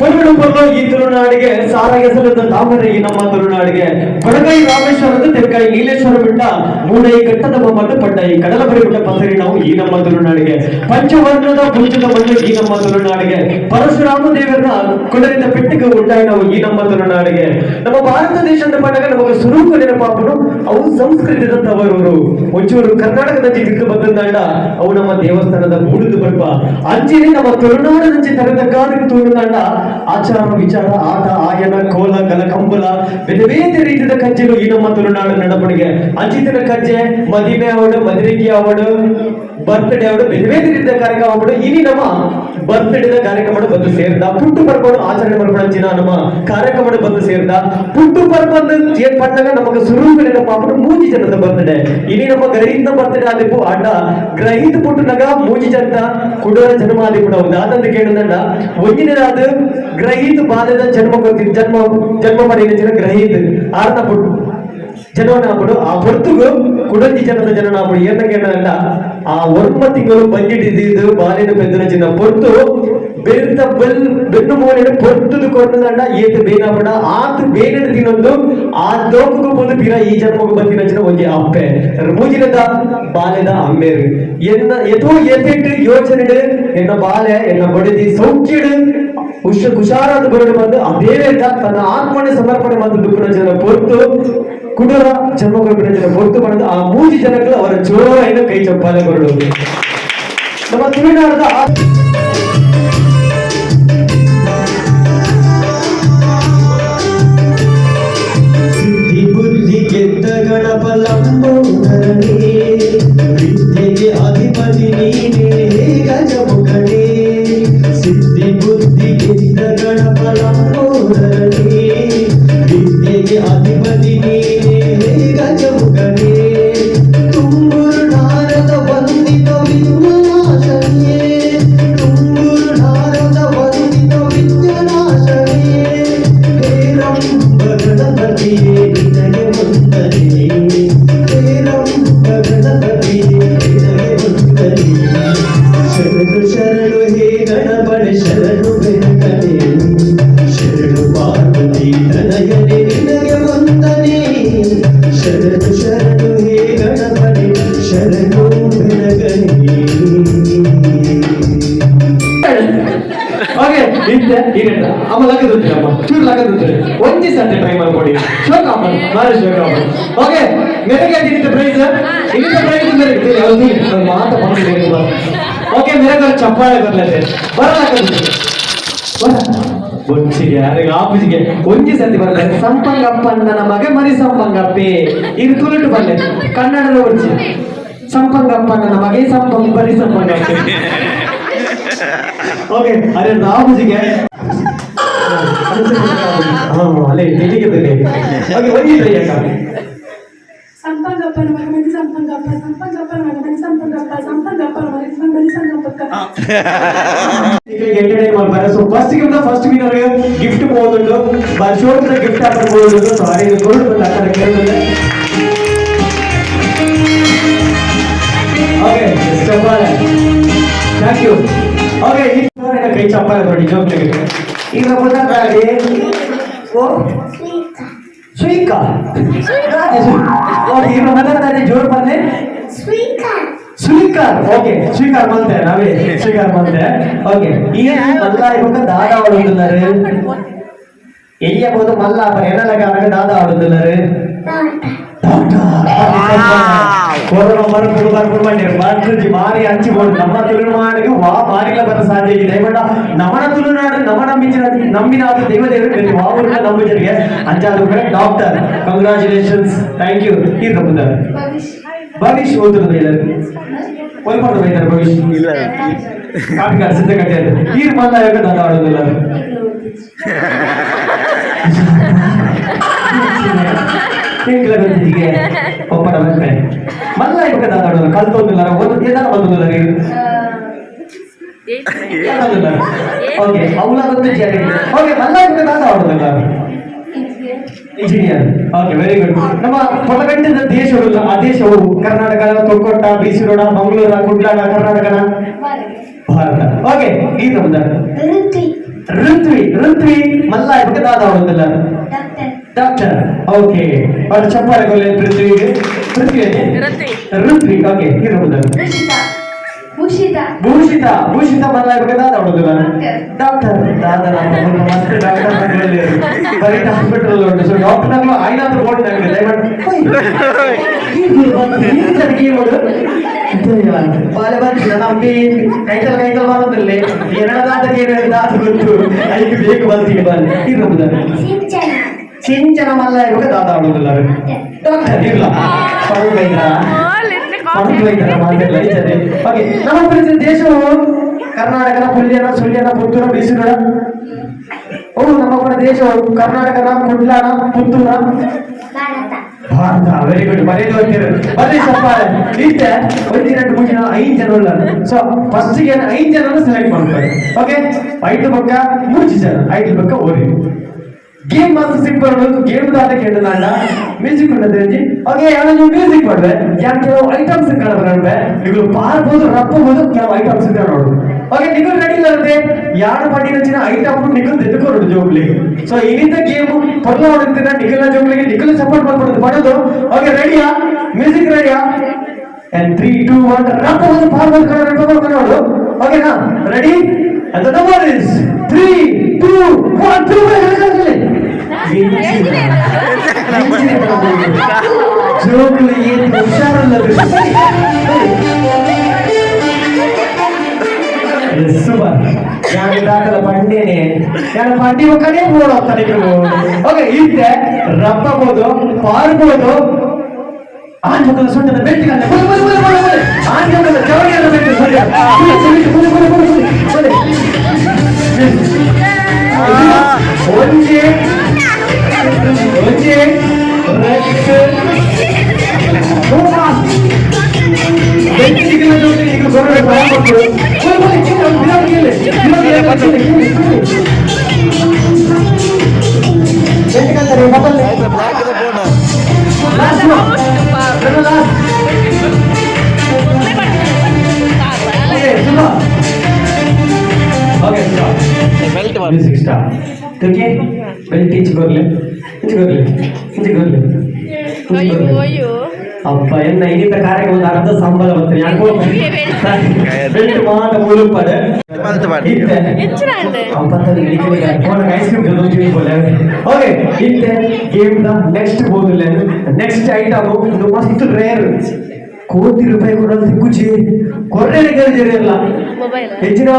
ಪೊರ್ಲು ಪೊರ್ಲು ಈ ತುಳುನಾಡಿಗೆ, ಸಾರಗೆಸಲದ ತಾಮರೆ ಈ ನಮ್ಮ ತುಳುನಾಡಿಗೆ. ಬಡಗೈ ರಾಮೇಶ್ವರದ ತೆನ್ಕಾಯಿ ನೀಲೇಶ್ವರ ಬೆಟ್ಟ, ಮೂಡೈ ಘಟ್ಟದ ಬೊಮ್ಮನ್ನು, ಪಡ್ಡೈ ಕಡಲ ಬರಿಬಿಟ್ಟ ಪಸರಿ ನಾವು ಈ ನಮ್ಮ ತುಳುನಾಡಿಗೆ. ಪಂಚವರ್ಣದ ಪುಂಜದ ಮಣ್ಣು ಈ ನಮ್ಮ ತುಳುನಾಡಿಗೆ. ಪರಶುರಾಮ ದೇವರನ್ನ ಕೊಡಲಿದ ಪೆಟ್ಟಿಗೆ ಉಂಟಾಯಿ ನಾವು ಈ ನಮ್ಮ ತುಳುನಾಡಿಗೆ. ನಮ್ಮ ಭಾರತ ದೇಶದ ಪಂಡಗ ನಮಗೆ ಸುರೂಕು ನೆನಪಾಪನು ಅವು ಸಂಸ್ಕೃತಿದ ತವರೂರು. ಒಂಚೂರು ಕರ್ನಾಟಕದ ಜಿಗಿದು ಬಂದಂದಾಂಡ ಅವು ನಮ್ಮ ದೇವಸ್ಥಾನದ ಬೂಡುದು ಬರ್ಪ. ಅಂಚಿನೆ ನಮ್ಮ ತುಳುನಾಡದಂಚಿ ತರದ ಕಾದಿಗೆ ತೂಡುದಾಂಡ ಆಚಾರ ವಿಚಾರ, ಆಟ ಆಯನ, ಕೋಲ ಕಲ, ಕಂಬಲ, ಬೇರೆ ಬೇರೆ ರೀತಿಯ ಕಜ್ಜೆಲು ಈ ನಮ್ಮ ತುಳುನಾಡು ನಡಪಣಿಗೆ. ಅಂಚಿತಿನ ಕಜ್ಜೆ ಮದಿಮೆ ಅವಡು, ಮದಿರಿಕೆ ಅವಡು, ಬರ್ತ್ಡೇ ಅವಡು, ಬೇರೆ ಬೇರೆ ರೀತಿಯ ಕಾರ್ಯಕ್ರಮ ಅವಡು. ಇನಿ ನಮ್ಮ ಬರ್ತ್ಡೇದ ಕಾರ್ಯಕ್ರಮ ಬಂದು ಸೇರಿದ. ಪುಟ್ಟು ಪರ್ಬನು ಆಚರಣೆ ಮಾಡ್ಕೊಂಡ ನಮ್ಮ ಕಾರ್ಯಕ್ರಮ ಬಂದು ಸೇರಿದ. ಪುಟ್ಟು ಪರ್ಬಂದು ಏನ್ ಪಟ್ಟಾಗ ನಮಗೆ ಸುರುವು ನೆನಪಾಪಡು ಮೂಜಿ ಜನದ ಬರ್ತ್ಡೇ. ಇನಿ ನಮ್ಮ ಗ್ರಹಿತ ಬರ್ತ್ಡೇ ಆದಿಪ್ಪು. ಅಡ್ಡ ಗ್ರಹಿತ ಪುಟ್ಟುನಗ ಮೂಜಿ ಜನತ ಕುಡರ ಜನ್ಮ ಆದಿಪ್ಪು. ದಾದಂದು ಕೇಳುದಂಡ, ಒಂಜಿನದಾದ ಗ್ರಹಿತ ಬಾಲ್ಯದ ಜನ್ಮ ಕೊರ್ತಿ ಜನ್ಮ ಜನ್ಮ ಪಡೆಯಿನ ಗ್ರಹಿತ ಆರ್ನ ಪುಟ್ಟು ಜನನಾಪುಡು. ಆ ಪೊರ್ತುಗು ಕುಡಂಜಿ ಜನದ ಜನನಾಪುಡು. ಏನ ಕೇಳಂಡ, ಆ ಒರ್ಮ ತಿಂಗಳು ಬಂಜಿಡಿದ್ದು ಬಾಲಿನ ಪೆದ್ದನ ಚಿನ್ನ ಪೊರ್ತು ಬೆರ್ತ ಬೆಲ್ ಬೆನ್ನು ಮೋನೆ ಪೊರ್ತುದು ಕೊಟ್ಟದಂಡ. ಏತು ಬೇನಾಪಡ ಆತು ಬೇನೆಡು ತಿನ್ನೊಂದು ಆ ದೋಕುಗು ಪೊಂದು ಪಿರ ಈ ಜನ್ಮಗು ಬಂದಿನ ಚಿನ್ನ ಒಂಜಿ ಅಪ್ಪೆ ಮೂಜಿನದ ಬಾಲ್ಯದ ಅಮ್ಮೇರು. ಎನ್ನ ಎತೋ ಎತೆಟ್ಟು ಯೋಚನೆ, ಎನ್ನ ಬಾಲೆ ಎನ್ನ ಬಡಿದಿ ಸೌಖ್ಯಡು ಹುಷ ಹುಷಾರಾದ ಬರಡು ಬಂದು ಅದೇ ತನ್ನ ಆತ್ಮನೆ ಸಮರ್ಪಣೆ ಮತ್ತು ದುಃಖನ ಜನ ಪೊರ್ತು ಕುಡರ ಜನ್ಮ ಕೊರ್ಪಿನ ಜನ ಪೊರ್ತು ಬಂದು ಆ ಮೂಜಿ ಜನಗಳು ಅವರ ಜೋರಾಯಿನ ಕೈ ಚಪ್ಪಾಳೆ ಬರಡು. ನಮ್ಮ ತುಳುನಾಡದ ಸಿದ್ಧಿ ಬುದ್ಧಿ ಗೆದ್ದ ಗಣಪ ಲಂಬೋದರನೇ, ವಿದ್ಯೆಗೆ ಅಧಿಪತಿ ನೀನೇ ಗಜಮುಖನೇ. ಸಿದ್ಧಿ ಬುದ್ಧಿ ಗೆದ್ದ ಗಣಪ ಲಂಬೋದರನೇ, ವಿದ್ಯೆಗೆ ಅಧಿಪತಿ ನೀನೇ ಗಜಮುಖನೇ. ತುಂಬುರು ನಾರದ ವಂದಿತ ವಿಘ್ನನಾಶನೇ, ತುಂಬುರು ನಾರದ ವಂದಿತ ವಿಘ್ನನಾಶನೇ. ಹೇರಂಬ ಗಣಪತಿಯೇ ನಿನಗೆ ವಂದನೆ, ಹೇರಂಬ ಗಣಪತಿಯೇ ನಿನಗೆ ವಂದನೆ. ಶರಣು ಶರಣು ಹೇ ಗಣಪನೆ, ಶರಣು ಬೆನಕನೆ, ಶರಣು ಪಾರ್ವತಿ ತನಯನೆ ನಿನಗೆ ವಂದನೆ. ಶರಣು ಶರಣು ಹೇ ಗಣಪನೆ, ಶರಣು ಬೆನಕನೆ. ಓಕೆ, ಇತ್ತೆ ಈರೆಟ್ಟ ಅಮ್ಮ ಲಗದುತ್ತೀರ, ಅಮ್ಮ ಚೂರು ಲಗದುತ್ತೀರಿ. ಒಂಜಿ ಸರ್ತಿ ಟ್ರೈ ಮಾಡ್ಕೊಡಿ. ಶೋಕ ಅಮ್ಮ, ಮಾರಿ ಶೋಕ ಅಮ್ಮ. ಓಕೆ, ಮೇರೆಗೆ ಇನ್ನಿತ ಪ್ರೈಸ್, ಇನ್ನಿತ ಪ್ರೈಸ್ ಮೇರೆಗೆ ಮಾತ ಬಂದಿದೆ. ಓಕೆ, ಮೇರೆಗೆ ಚಪ್ಪಾಳೆ ಬರ್ಲತ್ತೆ. ಬರಲಾಗದುತ್ತೀರಿ ಬೊಚ್ಚಿಗೆ ಯಾರಿಗೆ ಆಪುಜಿಗೆ ಒಂಜಿ ಸರ್ತಿ ಬರಲ್ಲ. ಸಂಪಂಗಪ್ಪ ನನ್ನ ಮಗ ಮರಿ ಸಂಪಂಗಪ್ಪೆ. ಇದು ತುಳುಟು ಬಲ್ಲೆ, ಕನ್ನಡದ ಒಚ್ಚಿ. ಸಂಪಂಗಪ್ಪ ನನ್ನ ಮಗೆ ಸಂಪಂಗ ಬರಿ ಸಂಪಂಗಪ್ಪೆ. ಓಕೆ, ಅರೆ ರಾಮುಜಿಗೆ. ಹಾ, ಅಲ್ಲೇ ನಿಜಿಗೆ. ಓಕೆ, ಒಂಜಿ ಟ್ರೈ ಅಕ್ಕ. ಸಂಪಂಗಪ್ಪನ ಮಗ ಮನಿ ಸಂಪಂಗಪ್ಪ, ಸಂಪಂಗಪ್ಪನ ಮಗ ಮನಿ ಸಂಪಂಗಪ್ಪ, ಸಂಪಂಗಪ್ಪನ ಮಗ ಮನಿ ಸಂಗಪ್ಪಕ್ಕ. ಎಂಟರ್ಟೈನ್ ಮಾಡ್ತಾರೆ. So first gift, first winner gift ಹೋಗುದು, ಶೋಕ್ ಗಿಫ್ಟ್ ಹಾಕೊಂಡು. ಸೊ ಅದೇ ಕೊಡು ಬಂದ ಅಕ್ಕನ ಕೇಳಿದ್ರೆ. ಓಕೆ, ಚಪ್ಪಾಳೆ. Thank you. Okay, ಈ ಕೈ ಚಪ್ಪಾಳೆ ನೋಡಿ ಜೋಕ್ಲಿಗೆ. ಈಗ ಪುನಃ ಓ ಸ್ವೀಕಾ. ಓಕೆ, ಈಗ ಮೊದಲನೇ ಜೋರ್ ಬಂದೆ. ಸ್ವೀಕಾರ. ಓಕೆ, ಸ್ವೀಕಾರ ಮಾಡ್ತೆ, ನಾವೇ ಸ್ವೀಕಾರ ಮಾಡ್ತೆ. ಓಕೆ, ಈ ಮಲ್ಲ ಇವಾಗ ದಾದಾ ಆಡುತ್ತಿದ್ದಾರೆ. ಎಯ್ಯ ಬೋದು ಮಲ್ಲ ಎನ್ನಲಗ ದಾದಾ ಆಡುತ್ತಿದ್ದಾರೆ. ಕೊರೋನಾ ಬರ್ಪುಡು ಬರ್ಪುಡು ಮಂಡ್ಯ ಬರ್ಪುಜಿ ಮಾರಿ ಹಂಚಿ ಬೋದು. ನಮ್ಮ ತುಳುನಾಡಿಗೆ ವಾ ಮಾರಿಲ ಬರ ಸಾಧ್ಯ ಇದೆ. ಬಟ್ ನಮನ ತುಳುನಾಡು ನಮ ನಂಬಿನ ನಂಬಿನ ದೈವ ದೇವರು ವಾ ಊರಿನ ನಂಬಿಜರಿಗೆ ಅಂಚಾದ. Doctor, congratulations, thank you. ಈ ನಂಬುತ್ತಾರೆ ಭವಿಷ್ ಓದುತ್ತದೆ ಇದ್ದಾರೆ. ಒಲ್ಪಟ್ಟು ಬೈತಾರೆ ಭವಿಷ್. ಇಲ್ಲ. ಕಾಪಿ ಕಾಡು ಸಿದ್ಧ ಕಟ್ಟೆ. ಈ ಮಲ್ಲ ಯಾಕೆ ದಾದ ಆಡೋದಿಲ್ಲ? ಎಂಕ್ಲ ಗೊತ್ತಿಗೆ ಒಪ್ಪಡ ಬಂದ್ರೆ ಮಲ್ಲ ಇವಾಗ ದಾದ ಆಡೋದು ಕಲ್ತೋದಿಲ್ಲ. ಒಂದು ಏನಾರ ಬಂದಿಲ್ಲ ನೀರು. ಓಕೆ, ಅವಳ ಗೊತ್ತು. ಓಕೆ, ಮಲ್ಲ ಇವಾಗ ದಾದ ಆಡೋದಿಲ್ಲ. Engineer. Okay, very good. ನಮ್ಮ ಹೊರಗಂಟದ ದೇಶಗಳು, ಆ ದೇಶವು ಕರ್ನಾಟಕ, ತೊಕ್ಕೊಟ್ಟ, ಬೀಸಿರೋಡ, ಮಂಗಳೂರ, ಕುಡ್ಲಾಡ, ಕರ್ನಾಟಕನ ಭಾರತ. ಓಕೆ, ಈ ನಮ್ದ Ruthvi. Ruthvi ಮಲ್ಲ ಇವಾಗ ದಾದ ಆವೊಂದುಲ್ಲ? Doctor. Doctor, okay. ಅವ್ರು ಚಪ್ಪಾಳೆ ಕೊಲೆ ಪೃಥ್ವಿಗೆ. ಪೃಥ್ವಿ. ಋತ್ವಿ. ಋತ್ವಿ, ಓಕೆ. ಇರಬಹುದು. ಋಷಿತಾ, ಭೂಷಿತಾ. ಭೂಷಿತ. ಭೂಷಿತ ಮಲ್ಲ ಇವಾಗ ದಾದ ಆವೊಂದುಲ್ಲ? ಡಾಕ್ಟರ್. ಡಾಕ್ಟರ್. ದಾದ ಮಸ್ತ್ ಡಾಕ್ಟರ್ ಬರೀ ಹಾಸ್ಪಿಟಲ್ ಉಂಟು. ಸೊ ಡಾಕ್ಟರ್ ನಾಗ್ಲು ಐನಾದ್ರು ಬೋರ್ಡ್ ನಾಗಲಿ ಬಾಲೆ ಬಂದಿಲ್ಲ ನಂಬಿ ಕೈತಲ್ ಕೈತಲ್ ಬರೋದಿಲ್ಲ. ಎರಡದಾದ ದಾಸ ಗೊತ್ತು ಐದು ಬೇಗ ಬಂತೀನಿ ಬಾಲೆ ಇರಬಹುದು. ಸಿಂಚನ. ಸಿಂಚನ ಮಲ್ಲ ಇವಾಗ ದಾದ ಆಡೋದಿಲ್ಲ? ಡಾಕ್ಟರ್. ಇಲ್ಲ, ಪಡುವೈದ್ರ ಪಡುವೈದ್ರ ಮಾತಿಲ್ಲ ಇದ್ದಾರೆ. ಓಕೆ, ನಮ್ಮ ಪ್ರೆಸಿಡೆಂಟ್ ದೇಶವು ಕರ್ನಾಟಕದ ಪುಲ್ಯನ ಸುಳ್ಯನ ಪುತ್ತೂರ ಬೀಸುಗಳ ಓ ನಮ್ಮ ಕೂಡ ದೇಶವು ಕರ್ನಾಟಕದ ಕುಡ್ಲಾನ ಪುತ್ತೂರ? ಭಾರತ. Bharat, very good. ಬರೀ ಹೋಗ್ತೀರಿ, ಬರೀ ಚಪ್ಪಾಳೆ. ಇತ್ತೆ ಒಂದು ಎರಡು ಮೂರು ಜನ ಐದು ಜನ ಉಳ್ಳ. ಸೊ ಫಸ್ಟ್ ಗೆ ಐದು ಜನ ಸೆಲೆಕ್ಟ್ ಮಾಡ್ತಾರೆ. ಓಕೆ, ಐದು ಪಕ್ಕ ಮೂರು ಜನ, ಐದು ಪಕ್ಕ ಓರಿ. ಗೇಮ್ ಮಾತ್ರ ಸಿಂಪಲ್. ಗೇಮ್ ದಾಟ ಕೇಳಿದ ಮ್ಯೂಸಿಕ್ ಉಂಟು. ಓಕೆ, ಯಾರು ನೀವು ಮ್ಯೂಸಿಕ್ ಮಾಡುವೆ ಯಾರು ಕೆಲವು ಐಟಮ್ಸ್ ಕಾಣಬ ನೀವು ಪಾರ್ಬೋದು ರಪ್ಪಬಹುದು ಕೆಲವು ಐಟಮ್ಸ್ ನೋಡು. ಓಕೆ, ನೀವು ರೆಡಿ ಇಲ್ಲದೆ ಯಾರು ಪಟ್ಟಿನ ಚಿನ್ನ ಐಟಮ್ ನಿಖಲ್ ತೆಗೆದುಕೊರೋದು ಜೋಬ್ಲಿ. ಸೊ ಇನ್ನಿಂದ ಗೇಮ್ ಪೊಲ್ಲ ಹೊಡಿತೀರ ನಿಖಲ್ನ ಜೋಬ್ಲಿಗೆ ನಿಖಲ್ ಸಪೋರ್ಟ್ ಮಾಡ್ಕೊಡೋದು ಪಡೋದು. ಓಕೆ, ರೆಡಿಯಾ? ಮ್ಯೂಸಿಕ್ ರೆಡಿಯಾ? And 3 2 1 ರಪ್ಪಬಹುದು ಪಾರ್ಬೋದು ಕಣ ರಪ್ಪಬಹುದು ಕಣ. ಓಕೆನಾ? Ready? And the number is 3 2 1 2. ಜೋಕುಲು ಏನು ಹುಷಾರಲ್ಲ. ಸೂಪರ್. ಯಾರು ದಾಖಲ ಪಂಡೇನೆ ಯಾರು ಪಂಡಿ ಕಡೆ ಹೋಗ್ತಾನೆ. ಓಕೆ, ಇತ್ತೆ ರಪ್ಪಬಹುದು ಪಾರ್ಬೋದು. ಆಂಜೋಕದ ಸೊಂಟದ ಬೆಟ್ಟಿಗಲ್ಲ. ಬಲೆ ಬಲೆ ಬಲೆ ಬಲೆ ಬಲೆ. ಆಂಜೋಕದ ಜವಳಿಯನ್ನ ಬೆಟ್ಟು ಸೊಂಟ. ಬಲೆ ಬಲೆ ಬಲೆ ಬಲೆ ಬಲೆ. ಒಂಜಿ ಒಂಜಿ ರೆಡ್ ಬೆಟ್ಟಿಗೆಲ್ಲ ಜೋಡಿ ಈಗ ಹೊರಗಡೆ ಭಯ ಪಟ್ಟು. ಬಲೆ ಬಲೆ ಕೇಳಿ ಬಿಡೋದು ಕೇಳಿ ಕೇಳಿ ಕೇಳಿ. ಬೆಟ್ಟಿಗಲ್ಲರೆ ಮೊದಲೇ. Last one. Last. Okay, super. Okay, stop. Music stop. Okay, belt inch ಬರ್ಲಿ ಇಂಚ್ ಬರ್ಲಿ ಇಂಚ್ ಬರ್ಲಿ. ಅಯ್ಯೋ ಅಯ್ಯೋ. ಅಪ್ಪ ಎನ್ನ ಇನ್ನಿತ ಕಾರ್ಯಕ್ಕೆ ಒಂದು ಅರ್ಧ ಸಂಬಳ ಬರ್ತದೆ. ಯಾಕೋ ಬೆಲ್ಟ್ ಮಾತ್ರ ಮುಳುಪಡೆ. ಇತ್ತೆ ಹೆಚ್ಚಿನ. ಐಸ್ ಕ್ರೀಮ್ ಬೋಲೆ. ಓಕೆ, ಇತ್ತೆ game the next ಬೋದಿಲ್ಲ. Next item ಇದು ಮಸ್ತ್ ರೇರ್. ಕೋಟಿ ರೂಪಾಯಿ ಕೊಡೋದು ಸಿಕ್ಕುಚಿ ಕೊರ್ರೆ ಇಲ್ಲ. ಮೊಬೈಲ್. ಹೆಚ್ಚಿನ.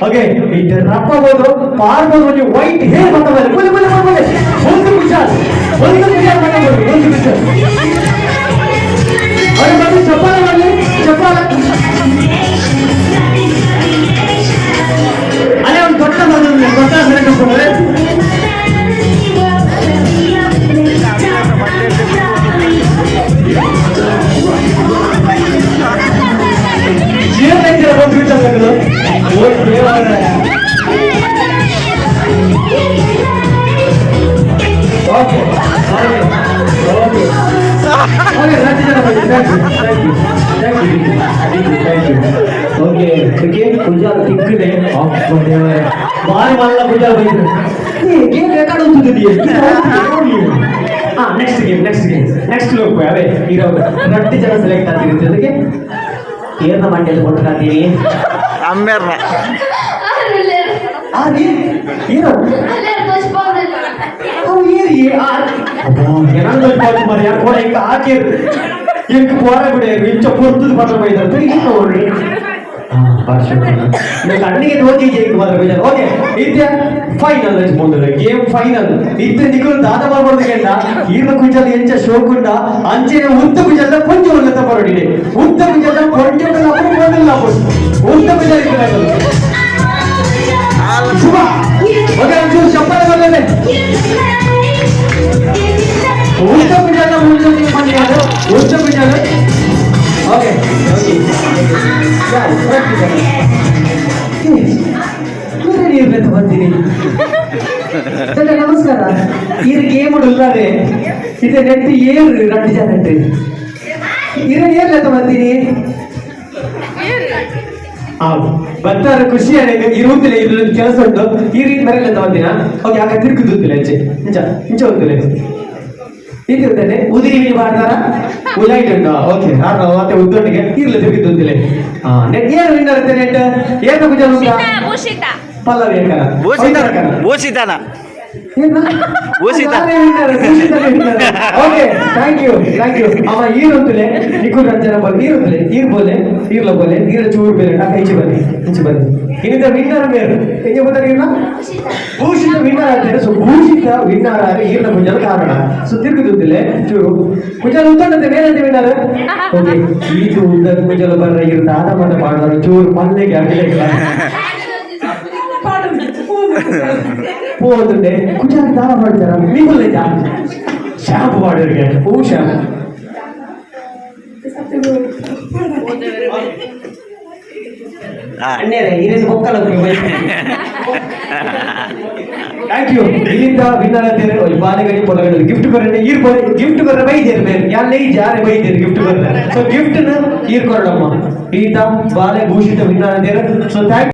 ಓಕೆ, ಇತ್ತೆ ರಪ್ಪಬಹುದು ಪಾರ್ಬೋದು. ಒಂದು ವೈಟ್ ಹೇರ್ ಬರ್ತಾ. ಬಲೆ ಬಲೆ ಬಲೆ. ಒಂದು ಕುಶಾಲ್ ಒಂದು ಕುಶಾಲ್ ಬರ್ತಾ ಒಂದು ಕುಶಾಲ್. ಅರೆ ಮತ್ತೆ ಚಪ್ಪಾಳೆ ಮಾಡಲಿ ಚಪ್ಪಾಳೆ. ಅಲ್ಲೇ ಒಂದು ದೊಡ್ಡ ಬಂದ ದೊಡ್ಡ ಸೆಲೆಕ್ಟ್. ಏನಾಯ್ತೀರ ಬಂದು ವಿಚಾರಗಳು. Okay okay okay, ರಾಜ್ಯ ಜನ ಬನ್ನಿ. Thank you, thank you, thank you, thank you. Okay okay, ಪೂಜಾ ತಿಕ್ಕದೆ ಬಾರಿ ಮಲ್ಲ ಪೂಜಾ ಬಂದಿದ್ರು. ಗೇಮ್ ರೆಕಾರ್ಡ್ ಹೋಗ್ತಿದ್ದೀಯ. ಹಾ, next game, next game, next ಲೋಕ್. ಅವೇ ಇರೋ ರಟ್ಟಿ ಜನ ಸೆಲೆಕ್ಟ್ ಆಗ್ತಿರುತ್ತೆ. ಅದಕ್ಕೆ ಏರ್ನ ಮಂಡ್ಯದಲ್ಲಿ ಕೊಟ್ಟು ಅಮ್ಮೇರ್ನ. ಆ ನೀ ಏನು ಅವು ಏರಿ ಏನಾದ್ರು ಮಾರಿ ಯಾರು ಕೂಡ ಹಿಂಗ ಹಾಕಿ ಇಂಕ ಪೋರ ಬಿಡಿ ಇಂಚ ಪೊರ್ತದ ಮಾತ್ರ ಬೈದಾರೆ. ಹಿಂಗ ನೋಡ್ರಿ ಕಣ್ಣಿಗೆ ಹೋಗಿ ಹಿಂಗ್ ಮಾತ್ರ ಬೈದಾರೆ. ಓಕೆ, ಇತ್ತೆ ಫೈನಲ್ ಮುಂದೆ ಗೇಮ್ ಫೈನಲ್. ಇತ್ತೆ ನಿಗುಲು ದಾದ ಬರ್ಬಾರ್ದು ಕೇಳ. ಈರ್ನ ಕುಂಚಲ ಎಂಚ ಶೋಕುಂಡ ಅಂಚೆನೆ ಉದ್ದ ಕುಂಚಲ ಕೊಂಚ ಒಳ್ಳೆ ಬರೋಡಿದೆ. ಉದ್ದ ಕುಂಚಲ ಕೊಂಚ ಮೊದಲ ಉದ್ದ ಕುಂಚಲ ಶುಭ. ಓಕೆ, ಒಂಚೂರು ಚಪ್ಪಾಳೆ ಬರಲೇ. ಉದ್ದ ಕುಂಚಲ ಮುಂಚೆ ಮನೆಯಾದ ಉದ್ದ ಕುಂಚಲ. ಓಕೆ ಓಕೆ, ನೀರು ಬರ್ತೀನಿ. ಸರ್, ನಮಸ್ಕಾರ. ಇದು ಗೇಮ್ ಉಳ್ಳಾರೆ ಇದೆ ನೆಟ್ ಏರು ರಡ್ಡು ಜನ ಇರ ಏರ್ಲೆತ್ತ ಬರ್ತೀನಿ. ಬತ್ತಾರ ಖುಷಿ ಆಯ್ತು. ಇರುವುದಿಲ್ಲ, ಇದ್ರಲ್ಲಿ ಕೆಲಸ ಉಂಟು. ಈ ರೀತಿ ಬರಲ್ಲ ಅಂತ ಒಂದಿನ. ಓಕೆ, ಆಗ ತಿರುಗುದಿಲ್ಲ. ಅಂಚೆ ಇಂಚ ಇಂಚ ಉಂಟುಲೆ ಇದ್ದಿರ್ತೇನೆ. ಉದಿರಿ ಮೀನು ಮಾಡ್ತಾರ ಉಲೈಟ್ ಉಂಟು. ಓಕೆ, ಆರ್ನ ಮತ್ತೆ ಉದ್ದೊಟ್ಟಿಗೆ ಇರ್ಲಿ ತಿರುಗಿದ್ದುಂತಿಲೆ. ಹಾ, ನೆಟ್ ಏನು ವಿನ್ನರ್ ಇರುತ್ತೆ? ನೆಟ್ ಏನು ಪೂಜೆ ಉಂಟಾ? ಭೂಷಿತ. ಪಲ್ಲವಿ ಅಕ್ಕನ. ಭೂಷಿತ, ಭೂಷಿತನ. ಭೂಷಿತ. Okay, thank you, thank you. ಅವ ಈರುಂತಲೆ ನಿಕ್ಕು ರಂಜನ ಬೋಲೆ ಈರುಂತಲೆ ಈರ್ ಬೋಲೆ ಈರ್ಲ ಬೋಲೆ ಈರ ಚೂರು ಬೇರೆ. ಅಕ್ಕ, ಈಚೆ ಬನ್ನಿ, ಈಚೆ ಬನ್ನಿ. ಇನ್ನಿಂದ ವಿನ್ನರ್ ಬೇರೆ ಹೆಂಗೆ ಬರ್ತಾರೆ? ಇರ್ನ ಭೂಷಿತ ವಿನ್ನರ್ ಆಗ್ತಾರೆ. ಸೊ ಭೂಷಿತ ವಿನ್ನರ್ ಆದ್ರೆ ಈರ್ನ ಕುಂಜಲ ಕಾರಣ. ಸೊ ತಿರುಗುದಿಲ್ಲ ಚೂರು ಕುಂಜಲ ಉತ್ತಂಡತೆ ಮೇಲಂತೆ ವಿನ್ನರ್. ಓಕೆ, ಈತು ಉದ್ದ ಕುಂಜಲ ಬರ್ರ ಇರ್ ದಾದ ಮತ ಮಾಡೋರು ಚೂರು ಪಲ್ಲೆಗೆ ಆಗಲಿಲ್ಲ. పోతుండే ಕುಂಜಲ ದಾನ ಮಾಡ್ತಾರ ನೀವು. ಶಾಂಪು ಮಾಡೋರಿಗೆ ಹೂ ಶಾಂಪು. ಅಣ್ಣೇರೆ ಇರೇನು ಬೊಕ್ಕಲ. Thank you. ಇಲ್ಲಿಂದ ವಿನ್ನರ್ ಅಂತೇಳಿ ಒಂದು ಬಾಲೆಗಡಿ ಪೊಲಗಡೆ ಗಿಫ್ಟ್ ಕೊರಡೆ ಈರ್ ಬೋಲೆ ಗಿಫ್ಟ್ ಕೊರ್ರೆ ಬೈದೇರು ಬೇರೆ ಯಾರೇ ಜಾರೆ ಬೈದೇರು ಗಿಫ್ಟ್ ಕೊರ್ರೆ. ಸೊ ಗಿಫ್ಟ್ ಈರ್ ಕೊರಡಮ್ಮ. ಈತ ಬಾಲೆ ಭೂಷಿತ ವಿನ್ನರ್ ಅಂತೇಳಿ. So thank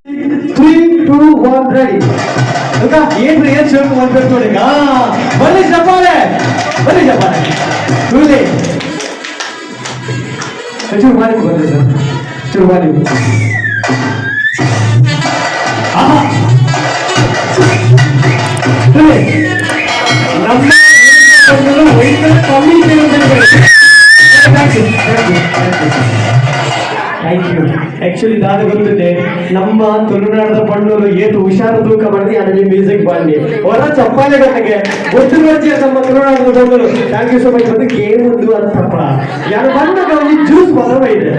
3 2 1 ready. ಏನ್ರಿ ಏನ್ ಶೋಕ್ ಮಾಡ್ಬೇಕು ನೋಡಿ. ಬನ್ನಿ ಚಪ್ಪಾಳೆ, ಬನ್ನಿ ಚಪ್ಪಾಳೆ. ಕೂಲಿ ಚೂರು ಮಾಡಿ ಬನ್ನಿ ಸರ್, ಚೂರು ಮಾಡಿ. ಆಹಾ. ಸರಿ. ನಮ್ಮ ವಯಸ್ಸಲ್ಲಿ ಕಮ್ಮಿ ಇದೆ. Thank you, thank you. Actually ದಾದ ಗೊತ್ತಿದೆ, ನಮ್ಮ ತುಳುನಾಡದ ಪಣ್ಣೂರು ಏತು ಹುಷಾರು ತೂಕ ಮಾಡಿದೆ ಅಲ್ಲಿ ಮ್ಯೂಸಿಕ್ ಬಾಂಡಿ ಹೊರ ಚಪ್ಪಾಳೆ ಗಟ್ಟಗೆ ಒಟ್ಟು ಬರ್ತೀಯ ನಮ್ಮ ತುಳುನಾಡದ ಬಂದರು. Thank you so much. ಬಂದು ಗೇಮ್ ಒಂದು ಅಂತಪ್ಪ ಯಾರು ಬಂದಾಗ ಒಂದು ಜ್ಯೂಸ್ ಬರವ ಇದೆ.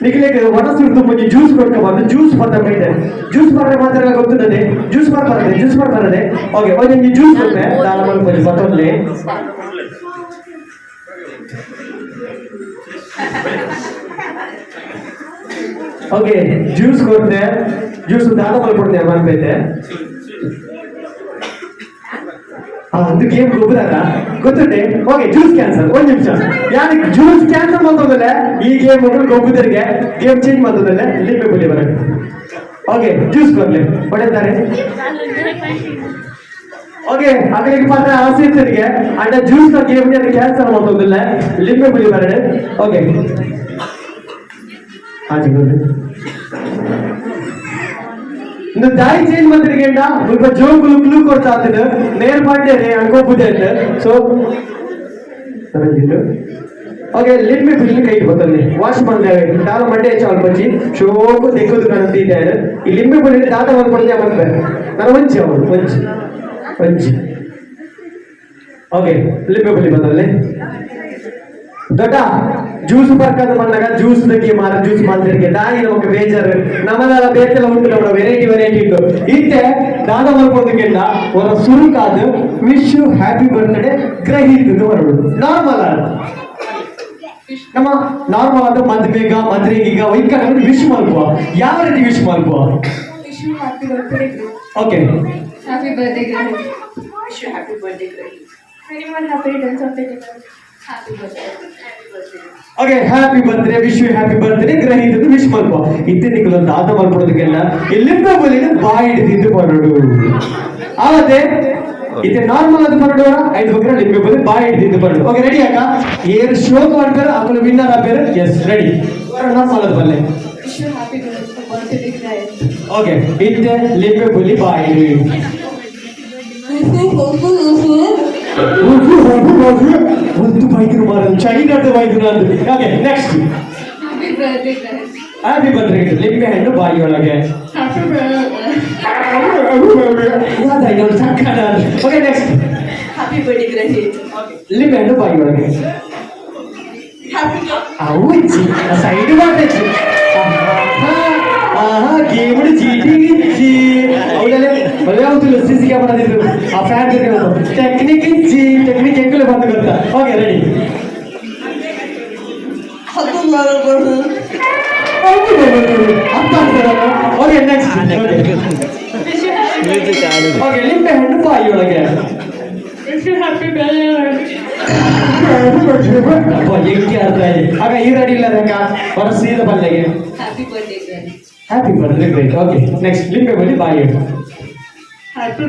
ನಿಖಿಲೇಗೆ ಮನಸ್ಸು ಮುಂಚೆ ಜ್ಯೂಸ್ ಕೊಟ್ಕೊಬಾರ್ದು. ಜ್ಯೂಸ್ ಬರ್ತಾ ಇದೆ. ಜ್ಯೂಸ್ ಬರ್ರೆ ಮಾತ್ರ ಗೊತ್ತಿದೆ. ಜ್ಯೂಸ್ ಬರ್ತದೆ, ಜ್ಯೂಸ್ ಬರ್ತದೆ. ಓಕೆ, ಒಂದು ಜ್ಯೂಸ್ ಕೊಟ್ಟೆ ದಾಳ ಮಲ್ಪಲ್ಲಿ ಬತ್ತೊಂದ್ಲಿ. ಓಕೆ, ಜ್ಯೂಸ್ ಕೊಟ್ಟೆ. ಜ್ಯೂಸ್ ದಾದ ಮಲ್ಪಡ್ತೆ ಮಲ್ಪೈತೆ. ಅದು ಗೇಮ್ ಗೊಬ್ಬರ ಗೊತ್ತುಂಟೆ. Okay, juice cancel. ಒಂದ್ ನಿಮಿಷ, ಯಾರಿಗೆ ಜ್ಯೂಸ್ ಕ್ಯಾನ್ಸಲ್ ಮಾಡ್ತದಲ್ಲ ಈ ಗೇಮ್ ಮೊದಲು ಗೊಬ್ಬರಿಗೆ ಗೇಮ್ ಚೇಂಜ್ ಮಾಡ್ತದಲ್ಲ ಲಿಂಬೆ ಬುಲಿ ಬರಕ್ಕೆ. ಓಕೆ, ಜ್ಯೂಸ್ ಕೊಡ್ಲಿ ಹೊಡೆತಾರೆ. ಓಕೆ, ಅಗಲಿಗೆ ಮಾತ್ರ ಆಸೆ ಇರ್ತರಿಗೆ ಅಂಡ juice game cancel ಮಾಡ್ತದಲ್ಲ ಲಿಂಬೆ ಬುಲಿ ಬರಡೆ. ಓಕೆ, ಆಚೆ ಇನ್ನು ದಾಯಿ ಚೇಂಜ್ ಮಂತ್ರಿಗೆಂಡ ಮುಲ್ಪ ಜೋಕುಲು ಕ್ಲೂ ಕೊಡ್ತಾ ಆತನ ನೇರ್ ಪಾಂಡೆ ಅನ್ಕೋಬುದೆ ಅಂತ. ಸೊ ಓಕೆ, ಲಿಂಬೆ ಬಿಲ್ಲಿ ಕೈ ಬತ್ತಲ್ಲಿ ವಾಶ್ ಮಾಡ್ತೇವೆ. ದಾಲ ಮಂಡೆ ಚಾಲ್ ಬಚ್ಚಿ ಶೋಕು ದಿಕ್ಕದು ಕಾಣುತ್ತಿದ್ದಾರೆ. ಈ ಲಿಂಬೆ ಬುಲಿ ದಾದ ಮಲ್ಪಡ್ದೆ ಮಲ್ಪೆ ನಾನು ಒಂಚಿ ಅವಳು ಒಂಚಿ ಒಂಚಿ. ಓಕೆ, ಲಿಂಬೆ ಬುಲಿ ಬತ್ತಲ್ಲಿ ದೊಡ್ಡ ಜ್ಯೂಸ್ ಬರ್ಕದ ಬಂದಾಗ ಜ್ಯೂಸ್ ದಕ್ಕೆ ಮಾರ ಜ್ಯೂಸ್ ಮಾಡ್ತಿರ್ಗೆ ದಾಯಿ ನಮಗೆ ಬೇಜಾರು. ನಮ್ಮದೆಲ್ಲ ಬೇತೆಲ್ಲ ಉಂಟು, ನಮ್ಮ ವೆರೈಟಿ ವೆರೈಟಿ ಉಂಟು. ಇತ್ತೆ ದಾದ ಮಲ್ಪೊಂದಕ್ಕಿಂತ ಅವರ ಸುರುಕಾದ wish you happy birthday Grahith ಬರೋದು ನಾರ್ಮಲ್ ಆದ ನಮ್ಮ ನಾರ್ಮಲ್ ಆದ ಮದ್ವೆಗ ಮದ್ರೆಗೀಗ ವೈಕಲ್ ವಿಶ್ ಮಲ್ಪುವ. ಯಾವ ರೀತಿ wish ಮಲ್ಪುವ? Wish you happy birthday. Okay. Happy birthday, Grahit. Wish you happy birthday, Grahit. Many more happy returns of the day. Happy birthday. Happy birthday. Okay, happy birthday, wish you happy birthday Grahith wish ಮಲ್ಪ. ಇತ್ತೆ ನಿಕ್ಕಲು ದಾದ ಮಲ್ಪಡೋದಕ್ಕೆಲ್ಲ ಎಲ್ಲಿಂದ ಬಲಿನ ಬಾಯಿ ಹಿಡಿದು ಬರೋಡು ಆವತ್ತೆ. ಇತ್ತೆ normal ಅದು ಬರೋಡು ಐದು ಬಗ್ರ ಲಿಂಬೆ ಬಲಿ ಬಾಯಿ ಹಿಡಿದು ಬರೋಡು. ಓಕೆ, ರೆಡಿ ಅಕ್ಕ? ಏರ್ ಶೋಕ್ ಮಾಡ್ತಾರೆ ಆಮೇಲೆ ವಿನ್ನರ್ ಆಗ್ತಾರೆ. S, ready. Normal ಅದು ಬಲ್ಲೆ. Wish you happy birthday, Grahit. Okay, ಇತ್ತೆ ಲಿಂಬೆ ಬಲಿ ಬಾಯಿ ಒಂದು ಬೈದ್ರು ಮಾರ ಚೈನಾದ ಬೈದ್ರು ಅಂತ. Okay, next. Happy birthday, Grahit. Happy birthday. ಲಿಂಬೆ ಹಣ್ಣು ಬಾಯಿಯೊಳಗೆ. Happy birthday. Okay, next. Happy birthday, Grahit. ಲಿಂಬೆ ಹಣ್ಣು ಬಾಯಿಯೊಳಗೆ. Happy ಅವುಜ್ಜಿ ಸೈಡ್ ಮಾಡ್ತೈತಿ. ಆಹಾ, ಗೇಮ್ ಚೀಟಿಂಗ್ ಇಚ್ಚಿ ಅವಳೆಲ್ಲ ಒಳ್ಳೆ అవుతుంది. ಸಿಸಿ ಕ್ಯಾಮರಾ ಆ ಫ್ಯಾನ್ ಟೆಕ್ನಿಕ್ ಇಚ್ಚಿ ಟೆಕ್ನಿಕ್ ಎಂಕಲೆ ಬಂದು ಗೊತ್ತಾ. Okay, ready. Okay, next. Music ಆಡುದು. Okay, ಲಿಂಬೆ ಹಣ್ಣು ಬಾಯಿಯೊಳಗೆ. Happy birthday. ಎಂಕಿ ಅರ್ಥ ಆಯ್ತು. ಆಗ ಈ ರೆಡಿ ಇಲ್ಲ ರಂಗ ಬರ ಸೀದಾ ಬಲ್ಲೆಗೆ. Happy birthday, Granny. Happy birthday great. Okay, next ಲಿಂಬೆ ಬಳಿ ಬಾಯಿ. Happy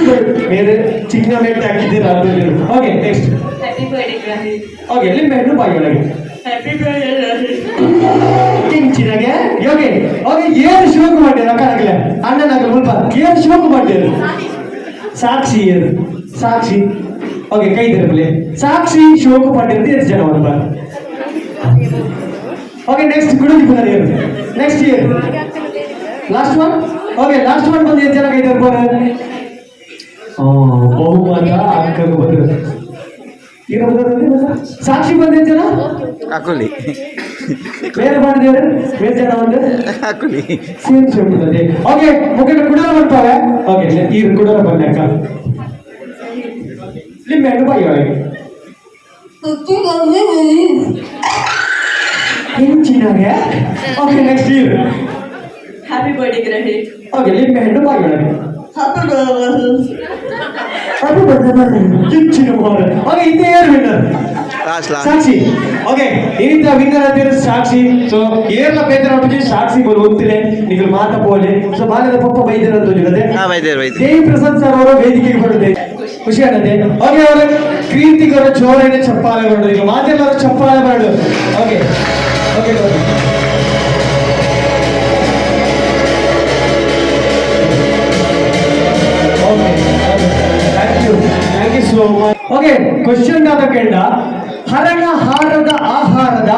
birthday. ಬೇರೆ ಚಿನ್ನ ಮೆಟ್ಟಿ ಹಾಕಿದ್ದೀರಾ ಅದು. Okay, next. Happy birthday, Granny. Okay, ಲಿಂಬೆ ಹಣ್ಣು ಬಾಯಿ ಒಳಗೆ. Happy birthday, Granny. ಕಿಂಚಿನಾಗೆ. Okay okay, ಏನು ಶೋಕು ಮಾಡ್ಯಾರ ಅಕ್ಕನಾಗಲೇ ಅಣ್ಣನಾಗಲೇ ಮುಲ್ಪ ಏನು ಶೋಕು ಮಾಡ್ಯಾರ? ಸಾಕ್ಷಿ ಏನು ಸಾಕ್ಷಿ? ಓಕೆ, ಕೈ ತಿರುಗಲಿ. ಸಾಕ್ಷಿ ಶೋಕು ಪಟ್ಟಿದ್ದು ಎಷ್ಟು ಜನ ಅಂತ? ಓಕೆ, ನೆಕ್ಸ್ಟ್ ಗುಡುಗಿ ಬಂದ next year last one. Okay, last one ಬಂದು ಎಷ್ಟು ಜನ ಕೈ ತಿರ್ಬೋದು? ಬಹುಮತ ಅಕ್ಕಗೆ ಬಂದ್ರು. ಈಗ ಬಂದ್ರೆ ಸಾಕ್ಷಿ ಬಂದ ಎಷ್ಟು ಜನ? ಹಾಕೊಳ್ಳಿ. ಬೇರೆ ಮಾಡಿದೇವ್ರೆ ಬೇರೆ ಜನ ಒಂದು ಹಾಕೊಳ್ಳಿ. ಸೇಮ್ ಸೇಮ್ ಬಂದೆ. ಓಕೆ, ಮುಖಂಡ ಕುಡಲ ಬರ್ತಾವೆ. ಓಕೆ, ಈ ಕುಡಲ ಬಂದೆ ಅಕ್ಕ. ಲಿಂಬೆ ಹಣ್ಣು ಬಾಯಿ ಒಳಗೆ. ಹೆಂಚಿನಾಗೆ. Okay, next year. Happy birthday, Granny. Okay, ಲಿಂಬೆ ಹಣ್ಣು ಬಾಯಿ ಒಳಗೆ. Happy birthday. Happy birthday ಕಿಂಚಿನ ಮೋರ. ಓಕೆ, ಇದೇ ಯಾರು winner? Last last. Sakshi. Okay, ಇಂಥ ವಿನ್ನರ್ ಅಂತೀರ ಸಾಕ್ಷಿ. ಸೊ ಏರ್ಲ ಬೇಜಾರ ಒಟ್ಟಿಗೆ ಸಾಕ್ಷಿ ಬರು ಹೋಗ್ತಿದೆ ನೀವು ಮಾತ ಪೋಲೆ. ಸೊ ಬಾಲ್ಯದ ಪಪ್ಪ ಬೈದಿರ ಅಂತ ಜೊತೆ. ಹಾ, ಬೈದೇರು ಬೈದೇರು. ದೇವಿ ಪ್ರಸಾದ್ ಸರ್ ಅವರು ವೇದಿಕೆಗೆ ಬರುತ್ತೆ. ಖುಷಿ ಆಗುತ್ತೆ. ಓಕೆ, ಅವರ ಕೀರ್ತಿಗರ ಜೋರೈನ ಚಪ್ಪಾಳೆ ಬರಡು. ಈಗ ಮಾತೆಲ್ಲರೂ ಚಪ್ಪಾಳೆ ಬರಡು. Okay okay okay okay, thank you, thank you so much. Okay, question ಆದ ಕೆಂಡ ಹರಣ ಹಾರದ ಆಹಾರದ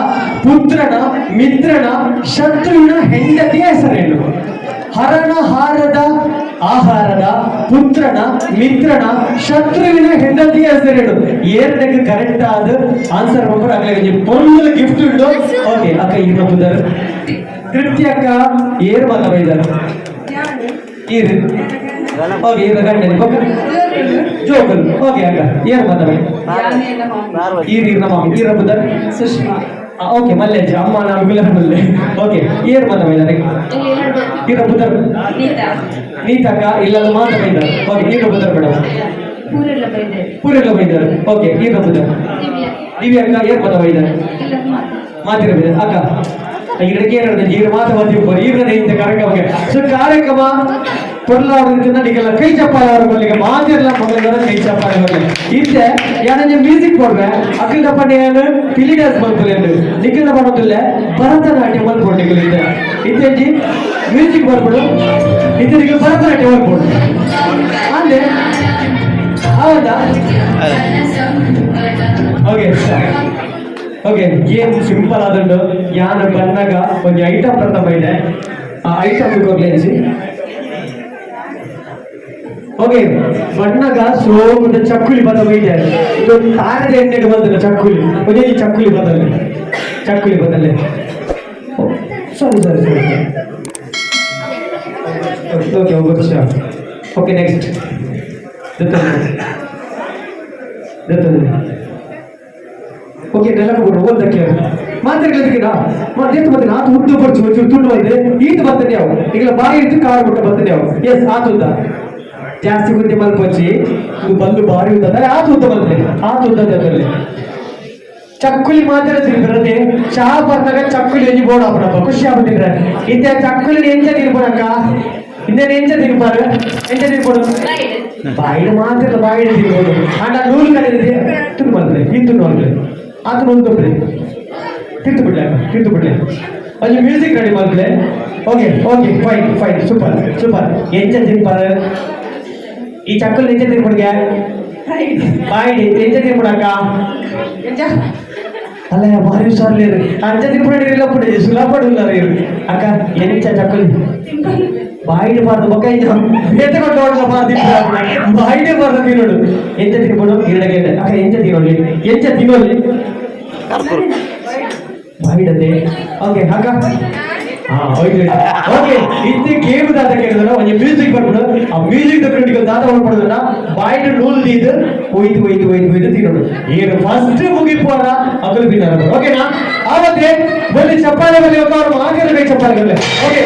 ಪುತ್ರನ ಮಿತ್ರನ ಶತ್ರುವಿನ ಹೆಂಡತಿಯ ಹೆಸರೇನು? ಹರಣ ಹಾರದ ಆಹಾರದ ಪುತ್ರನ ಮಿತ್ರನ ಶತ್ರುವಿನ ಹೆಂಡತಿಯ ಹೆಸರೇನು? ಏರ್ನಕ್ಕೆ ಕರೆಕ್ಟ್ ಆದ ಆನ್ಸರ್ ಒಬ್ಬರು ಆಗಲಿ ಪೊರ್ಲು ಗಿಫ್ಟ್ ಉಂಟು. ಓಕೆ, ಅಕ್ಕ ಈಗ ಬಂದರು. ತೃಪ್ತಿ ಅಕ್ಕ ಏರ್ ಮಾತ ಬೈದಾರ ಈರು. ಓಕೆ, ಈರ ಗಂಡನಿ ಜೋಕಲ್. ಓಕೆ ಅಕ್ಕ, ಏರ್ ಮಾತ ಬೈ? ಈರ್ ಈರ್ನ ಮಾಮಿ. ಈರ ಬುದರ್? ಸುಷ್ಮಾ. ಓಕೆ, ಮಲ್ಲೇಜ್ ಅಮ್ಮ ನಾನು ಗುಲಾಬ್ ಮಲ್ಲೆ. ಓಕೆ, ಏರ್ ಮಾತ ಬೈದಾರೆ? ಈರ ಬುದರ್? ನೀತಾ. ನೀತಕ್ಕ ಇಲ್ಲ ಮಾತ ಬೈದಾರೆ. ಓಕೆ, ಈರ ಬುದರ್ ಮೇಡಮ್? ಪೂರೆಲ್ಲ ಬೈದೆ. ಪೂರೆಲ್ಲ ಬೈದಾರೆ. ಓಕೆ, ಈರ ಬುದರ್? ದಿವ್ಯ ಅಕ್ಕ ಏರ್ ಮಾತ ಬೈದಾರೆ? ಮಾತಿರ ಬೈದಾರೆ. ಅಕ್ಕ ಇದಕ್ಕೆ ಏನು ಈರ ಮಾತ ಮಾತಿರ್ಬೋದು ಈರನೇ ಇಂಥ ಕಾರ್ಯಕ್ರಮಕ್ಕೆ. ಸೊ ಕಾರ್ಯಕ್ರಮ ಪೊರ್ಲಾವರಿಂದ ನಿಗೆಲ್ಲ ಕೈ ಚಪ್ಪಾಳೆ ಅವರ ಬಲ್ಲಿಗೆ ಮಾತಿರಲ್ಲ ಮೊದಲ ಕೈ ಚಪ್ಪಾಳೆ ಬರಲಿ. ಇತ್ತೆ ಯಾನಂಜೆ ಮ್ಯೂಸಿಕ್ ಕೊಡ್ವೆ ಅಖಿಲ ಪಂಡಿಯನು ಪಿಲಿ ಡ್ಯಾನ್ಸ್ ಮಲ್ಪುಲೆ ನಿಖಿಲ ಮಾಡೋದಿಲ್ಲ ಭರತನಾಟ್ಯ ಮಲ್ಪೊಡು ನಿಖಿಲ್. ಇತ್ತೆ ಇತ್ತೆಂಜಿ ಮ್ಯೂಸಿಕ್ ಬರ್ಬಿಡು. ಇತ್ತೆ ನಿಖಿಲ್ ಭರತನಾಟ್ಯ ಮಲ್ಪೊಡು ಅಂದೆ ಹೌದಾ? Okay okay, game simple ಆದುಂಡು. ಯಾನ್ ಬನ್ನಗ ಒಂಜಿ ಐಟಮ್ ಪ್ರಥಮ ಇದೆ. ಆ ಐಟಮ್ ಕೊರ್ಲೇಜಿ. ಓಕೆ, ಬಣ್ಣಗ ಸೋಮದ ಚಕ್ಕುಲಿ ಬದ ಇದೆ. ಇದು ತಾರದ ಎಣ್ಣೆಗೆ ಬಂದಿಲ್ಲ ಚಕ್ಕುಲಿ. ಒಂದೇ ಚಕ್ಕುಲಿ ಬದಲೆ ಚಕ್ಕುಲಿ ಬದಲೆ. ಸಾರಿ ಸಾರಿ ಸಾರಿ. ಓಕೆ, ಒಬ್ಬರು. Okay, next. Okay, ನೆಲಕ್ಕೆ ಬಿಡು ಓದಕ್ಕೆ ಮಾತಾಡ್ಲಿಕ್ಕಿನ ಮತ್ತೆ ಮತ್ತೆ ಆತು ಉದ್ದು ಬರ್ಚು ಒಂಚೂರು ತುಂಡು ಬಂದೆ ಈತ ಬರ್ತದೆ ಅವು ಈಗ ಬಾಯಿ ಇದ್ದು ಕಾರು ಬಿಟ್ಟು ಬರ್ತದೆ ಅವು. ಎಸ್, ಆತುದ್ದ ಜಾಸ್ತಿ ಗುದ್ದೆ ಮಲ್ಪೊಚ್ಚಿ. ಇದು ಬಂದು ಬಾರಿ ಉದ್ದ ಅಂದರೆ ಆತು ಉದ್ದ ಬಂದ್ರೆ ಆತು ಉದ್ದ ಅದರಲ್ಲಿ ಚಕ್ಕುಲಿ ಮಾತ್ರ ತಿನ್ಬಿರದೆ. ಚಹಾ ಬರ್ದಾಗ ಚಕ್ಕುಲಿ ಎಂಜಿ ಬೋರ್ಡ್ ಹಾಪಣಪ್ಪ ಖುಷಿ ಆಗ್ಬಿಟ್ಟಿದ್ರೆ. ಇದ್ದೆ ಚಕ್ಕುಲಿ ಎಂಚ ತಿನ್ಬೋಡಕ್ಕ? ಇನ್ನೇನು ಎಂಚ ತಿನ್ಪಾರು? ಎಂಚ ತಿನ್ಬೋದು? ಬಾಯಿಡು ಮಾತ್ರ ಬಾಯಿಡು ತಿನ್ಬೋದು. ಅಂಡ ನೂಲು ಕಡೆ ತುಂಡು ಬಂದ್ರೆ ಈ ತುಂಡು ಬಂದ್ರೆ ಆತ ನೂಲು ತೊಬ್ರಿ ತಿಂತು ಬಿಡ್ಲೆ ತಿಂತು ಬಿಡ್ಲೆ. ಅಲ್ಲಿ ಮ್ಯೂಸಿಕ್ ರೆಡಿ ಮಾಡ್ಲೆ. Okay okay, fine fine, super super. ಎಂಚ ತಿನ್ಪಾರು ಈ ಚಕ್ಕುಲಿ? ಎಂಚ ತಿನ್ಬಿಡ್ಗೆ ಬಾಯಿಡಿ ಎಂಚ ತಿನ್ಬಿಡಕ್ಕ? ಎಂಚ ಅಲ್ಲ, ಭಾರಿ ಹುಷಾರ್ಲೇರು. ಅಂಚ ತಿನ್ಬಿಡಿಲ್ಲ ಪುಡಿ ಸುಲಭ ಅಕ್ಕ. ಎಂಚ ಚಕ್ಕುಲಿ ಬಾಯಿಡು ಬಾರ್ದು ಬೊಕ್ಕ ಇಂಚ ಬೇತೆ ಕೊಟ್ಟು ಬಾಯಿಡೆ ಬಾರ್ದು ತಿನ್ನೋಡು. ಎಂಚ ತಿನ್ಬೋದು ಈರಡಗೆ ಅಕ್ಕ? ಎಂಚ ತಿನ್ನೋಲಿ? ಎಂಚ ತಿನ್ನೋಲಿ? ಬಾಯಿಡದೆ. ಓಕೆ ಅಕ್ಕ. ಹಾ, ಹೋಯ್ತು. ಓಕೆ, ಇತ್ತೆ ಗೇಮ್ ದಾತ ಕೇಳಿದ್ರ ಒಂಜಿ ಮ್ಯೂಸಿಕ್ ಬರ್ಬಿಡು. ಆ ಮ್ಯೂಸಿಕ್ ದಪ್ಪಿಗೆ ದಾತ ಮಾಡ್ಬಿಡುದನ್ನ ಬಾಯಿಡ್ ನೂಲ್ ದೀದ್ ಹೋಯ್ತು ಹೋಯ್ತು ಹೋಯ್ತು ಹೋಯ್ತು ತಿನ್ನೋಡು. ಏನು ಫಸ್ಟ್ ಮುಗಿಪೋರ ಅಗಲು ಬಿದ್ದಾರ. ಓಕೆನಾ? ಆವತ್ತೆ ಬಲ್ಲಿ ಚಪ್ಪಾಳೆ ಬಲ್ಲಿ ಅವ್ರು ಮಾತಿರಬೇಕು ಚಪ್ಪಾಳೆ ಬಲ್ಲಿ. ಓಕೆ,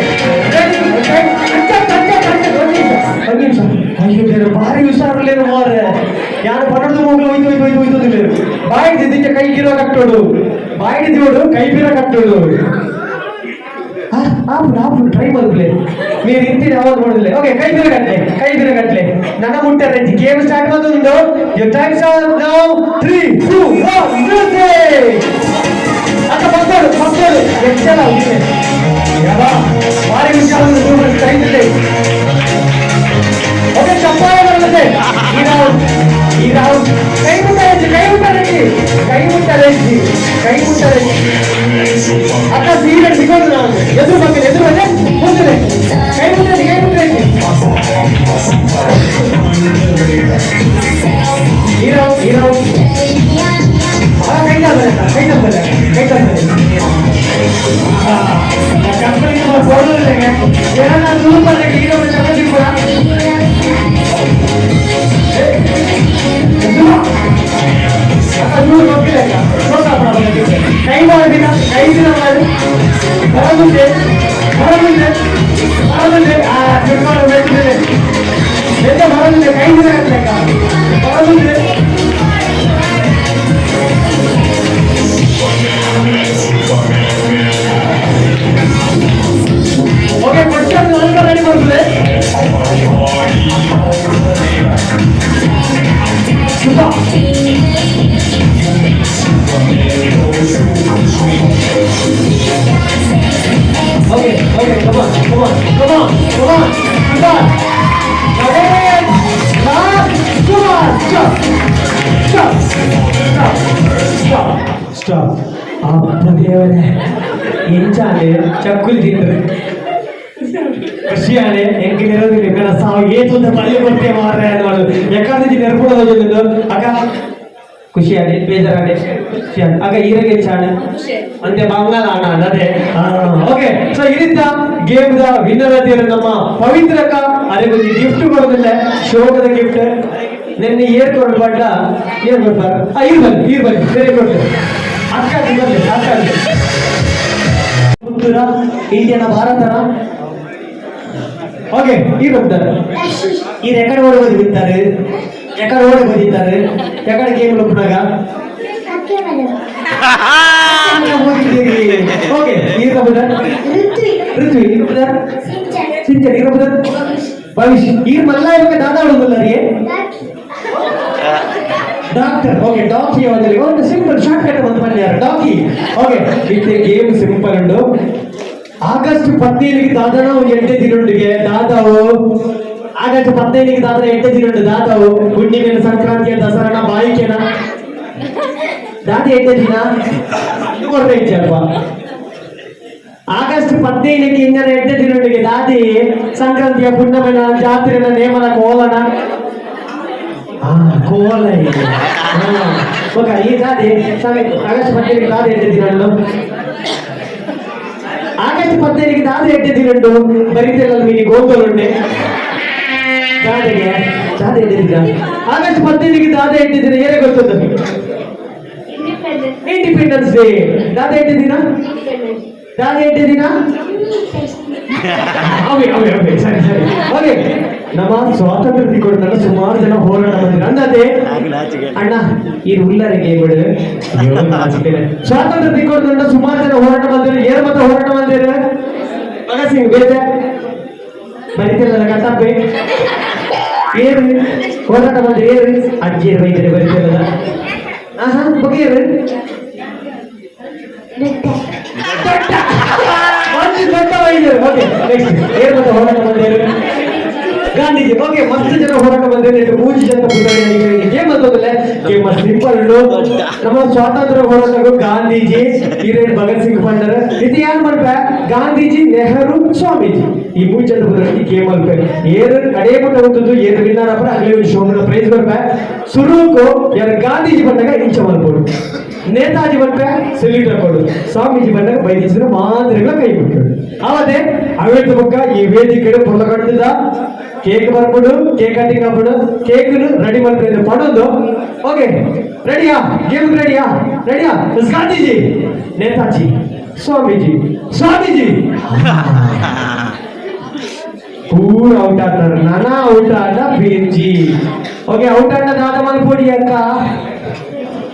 ಒಂದು ನಿಮಿಷ. ಅಯ್ಯೋ ದೇವ್ರೆ, ಭಾರಿ ಹುಷಾರು. ಒಂಜಿ ಕೈ ಗಿರೋ ಕಟ್ಟೋಡು, ಬಾಯಿಡಿ ಜೋಡು ಕೈ ಬಿರ ಕಟ್ಟೋಡು. ಆಪುಡು ಆಪುಡು ಟ್ರೈ ಮಲ್ಪಲೆ. ನೀರು ಇಂತಿನ ಯಾವಾಗ ನೋಡಿದ್ರೆ. ಓಕೆ, ಕೈ ಬಿರ ಕಟ್ಲೆ, ಕೈ ಬಿರ ಕಟ್ಲೆ. ನನ್ನ ಮುಟ್ಟರೆ ಗೇಮ್ ಸ್ಟಾರ್ಟ್ ಮಾಡೋದು. Your time start now. 3 2 1 music. ಅಕ್ಕ ಬಂದೋಡು ಬಂದೋಡು ಎಚ್ಚರ ಇದೆ. ಯಾವ ಭಾರಿ ವಿಚಾರ ಸ್ಟೈಲ್ ಇದೆ. ಓಕೆ, ಚಪ್ಪಾಳೆ ಬರುತ್ತೆ. ಈ ರೌಂಡ್, ಈ ರೌಂಡ್ ಕೈ ಮುಟ್ಟಾರೆ, ಕೈ ಮುಟ್ಟಾರೆ, ಕೈ ಮುಟ್ಟಾರೆ, ಕೈ ಮುಟ್ಟಾರೆ. ಅಕ್ಕ ಸೀರೆ ಸಿಗೋದು ನಾವು ಎದುರು ಬಗ್ಗೆ, ಎದುರು ಬಗ್ಗೆ ಮುಂದೆ ಕೈ ಮುಟ್ಟಾರೆ, ಕೈ ಮುಟ್ಟಾರೆ. ಈ ರೌಂಡ್, ಈ ರೌಂಡ್. ಕೈ ತಪ್ಪಲೆ, ಕೈ ತಪ್ಪಲೆ, ಕೈ ತಪ್ಪಲೆ. ಕಂಪನಿ ಏನಾರ ಸೂಪರ್ ಹೀರೋ ಕೂಡ. ಕೈ ಮಾಡಿದಿನ, ಕೈ ದಿನ ಮಾಡಿ. ಬರముంದೆ, ಬರముంದೆ, ಬರముಂದೆ. ಆ ನಿರ್ಮಾಣ ಬೇಕಿದೆ. ಎಂತ ಬರముಂದೆ, ಕೈ ದಿನ ಲೆಕ್ಕ ಬರముಂದೆ. Okay, question answer ready ಮಾಡ್ಕೊಳ್ಳಿ. Super. Okay, okay, come on, come on, come on, come on, come on. Ganesh, last, come on, stop, stop, stop, stop, stop. ಅಪ್ಪ ದೇವರೇ, ಎಂಚಾನೆ ಚಕ್ಕುಲಿ ತಿಂದ್ರೆ ಖುಷಿಯಾನೆ ಎಂಕಿನಿರೋದಿಲ್ಲ. ಕಣ ಸಾವು ಏತೊಂದು ಪಲ್ಯ ಕೊಟ್ಟೆ ಮಾರ್ರೆ ಅನ್ನೋಳು ಎಕ್ಕಾದಿಜಿ ನೆನಪುಡೋದು. ಅಕ್ಕ ಖುಷಿಯಾನೆ, ಬೇಜಾರಾನೆ? ಖುಷಿಯಾನೆ. ಅಕ್ಕ ಈರಗೆ ಚಾಣೆ ಅಂತೆ ಬಂಗಾಳ ಅಣ್ಣ ಅದೇ. ಓಕೆ, ಸೊ ಇದರಿಂದ game the winner ಅದಿರ ನಮ್ಮ ಪವಿತ್ರಕ್ಕ. ಅರೆ ಒಂಜಿ ಗಿಫ್ಟ್ ಕೊಡೋದಿಲ್ಲ, ಶೋಕದ ಗಿಫ್ಟ್. ನಿನ್ನೆ ಏರ್ ಕೊಡ್ಬಾರ್ದ, ಏರ್ ಕೊಡ್ಬಾರ. ಈರ್ ಬನ್ನಿ, ಈರ್ ಬನ್ನಿ, ಬೇರೆ ಕೊಡ್ಲಿ. ಅಕ್ಕ ಬನ್ನಿ, ಅಕ್ಕ ಪುತ್ತೂರ ಇಂಡಿಯನ ಭಾರತನ. ಓಕೆ, ಈ ಬರ್ತಾರೆ. ಈ ರೆಕಾರ್ಡ್ ಓಡಿ ಬಂದಿದ್ದಾರೆ, ಎಕಡೆ ಓಡಿ ಬಂದಿದ್ದಾರೆ, ಎಕಡೆ ಗೇಮ್ ಲೊಪ್ಪನಾಗ ಓಕೆ, ಈ ಬರ್ತಾರೆ. ಋತ್ವಿ ಇರ್ಬದಾರ, ಸಿಂಚನ್ ಇರ್ಬದಾರ, ಭವಿಷ್ಯ ಈ ಮಲ್ಲ ಇವಾಗ ದಾದಾ ಆಡೋದಿಲ್ಲ. Doctor. Okay, ಡಾಕಿ ಒಂದು ಒಂದು simple short cut ಒಂದು ಬಂದಿದ್ದಾರೆ ಡಾಕಿ. ಓಕೆ, ಇದು ಗೇಮ್ ಸಿಂಪಲ್ ಉಂಟು. ಆಗಸ್ಟ್ 15ಕ್ಕೆ ದಾದನ 8 ದಿನೊಂಡಿಗೆ ದಾದಾವು. ಆಗಸ್ಟ್ 15ಕ್ಕೆ ದಾದನ 8 ದಿನೊಂಡು ದಾದಾವು. ಹುಣ್ಣಿಮೆನ, ಸಂಕ್ರಾಂತಿಯ, ದಸರಾನ, ಬಾಯಿಕೆನ ದಾದಿ 8 ದಿನ ಕೊಡ್ತಾ ಇಚ್ಚಲ್ವಾ. ಆಗಸ್ಟ್ 15ಕ್ಕೆ ಇಂಜನ 8 ದಿನೊಂಡಿಗೆ ದಾದಿ ಸಂಕ್ರಾಂತಿಯ, ಪುಣ್ಣಮೆನ, ಜಾತ್ರೆನ, ನೇಮನ, ಕೋಲನ. ಕೋಲ. ಓಕೆ, ಈ ದಾದಿ ಆಗಸ್ಟ್ 15ಕ್ಕೆ ದಾದಿ 8 ದಿನ. ಆಗಸ್ಟ್ 15ಕ್ಕೆ ದಾದ 8 ದಿನ ಬರೀತಿರಲ್ಲ ಮೀನಿ ಗೋಂದಲುಂಡೆ ದಾದೆಗೆ ದಾದ 8 ದಿನ. ಆಗಸ್ಟ್ 15ಕ್ಕೆ ದಾದ 8 ದಿನ ಏನೇ ಗೊತ್ತದ? Independence day. ದಾದ 8 ದಿನ, ದಾದ 8 ದಿನ. ಅವೇ ಅವೇ ಅವೇ, ಸರಿ ಸರಿ. ಓಕೆ, ನಮ್ಮ ಸ್ವಾತಂತ್ರ್ಯ ತಿಕ್ಕೊಡ್ತಾರ ಸುಮಾರು ಜನ ಹೋರಾಟ ಬಂದಿರ ಅಂದಾದೆ. ಅಣ್ಣ ಈ ಉಲ್ಲರಿಗೆ ಬಿಡು. ಸ್ವಾತಂತ್ರ್ಯ ತಿಕ್ಕೊಡ್ತಾರ ಸುಮಾರು ಜನ ಹೋರಾಟ ಬಂದಿರ. ಏರ್ ಮತ್ತೆ ಹೋರಾಟ ಬಂದಿರ? ಭಗತ್ ಸಿಂಗ್ ಬೇತೆ ಬರಿತಿಲ್ಲ ಕಟ್ಟಪ್ಪೆ. ಏರು ಹೋರಾಟ ಬಂದ್ರೆ ಏರು ಅಜ್ಜಿಯರು ಬೈತಾರೆ ಬರಿತಿಲ್ಲ. ಆಹಾ, ಬಗೆಯರು ಒಂದು ದೊಡ್ಡ ವೈದ್ಯರು. ಓಕೆ, ನೆಕ್ಸ್ಟ್ ಏರ್ ಮತ್ತೆ ಹೋರಾಟ ಬಂದೇರು? ಗಾಂಧೀಜಿ. ಓಕೆ, ಮಸ್ತ್ ಜನ ಹೋರಾಟ ಬಂದೇರು. ಮೂಜಿ ಜನ ಗೇಮ್ ಅಂತಂದ್ರೆ ಗೇಮ್ ಸಿಂಪಲ್. ನಮ್ಮ ಸ್ವಾತಂತ್ರ್ಯ ಹೋರಾಟಕ್ಕೂ ಗಾಂಧೀಜಿ, ಹಿರೇನ್ ಭಗತ್ ಸಿಂಗ್ ಬಂದರೆ ಇದು ಏನ್ ಮಾಡ್ಪ? ಗಾಂಧೀಜಿ, ನೆಹರು, ಸ್ವಾಮೀಜಿ ಈ ಮೂರು ಜನ ಬಂದ್ರೆ ಗೇಮ್ ಅಲ್ಪ ಏರು ಕಡೆ ಮಟ್ಟ ಹೋಗ್ತದ್ದು ಏರು ವಿನ್ನರ್ ಅಪ್ಪ ಅಲ್ಲಿ ಒಂದು ಶೋಭನ ಪ್ರೈಸ್ ಬರ್ಪ. ಸುರುಕು ಯಾರು ಗಾಂಧೀಜಿ ಬಂದಾಗ ಇಂಚ ಮಲ್ಪೋಡು, ನೇತಾಜಿ ಬಂದ ಸೆಲ್ಯೂಟ್ ಹಾಕೋಡು, ಸ್ವಾಮೀಜಿ ಬಂದಾಗ ಬೈದಿಸಿದ್ರೆ ಮಾದರಿಗಳ ಕೈ ಬಿಟ್ಟು ಅವತ್ತೆ ಅವೇತ ಬೊಕ್ಕ ಈ ವೇದಿಕೆ ಪೊರ್ಲಕಟ್ಟದ ಕೇಕ್ ಬರ್ಪುಡು, ಕೇಕ್ ಕಟಿಂಗ್ ಹಾಪುಡು, ಕೇಕ್ ರೆಡಿ ಮಾಡ್ಕೊಂಡು ಪಡೋದು. ಓಕೆ, ರೆಡಿಯಾ? ಗೇಮ್ ರೆಡಿಯಾ? ರೆಡಿಯಾ? ಗಾಂಧೀಜಿ, ನೇತಾಜಿ, ಸ್ವಾಮೀಜಿ, ಸ್ವಾಮೀಜಿ ಪೂರ ಔಟ್ ಆಗ್ತಾರೆ. ನಾನಾ ಔಟ್ ಆದ ಬಿಂಜಿ. ಓಕೆ, ಔಟ್ ಆದ ದಾದ ಮಲ್ಪೊಡಿ ಅಕ್ಕ.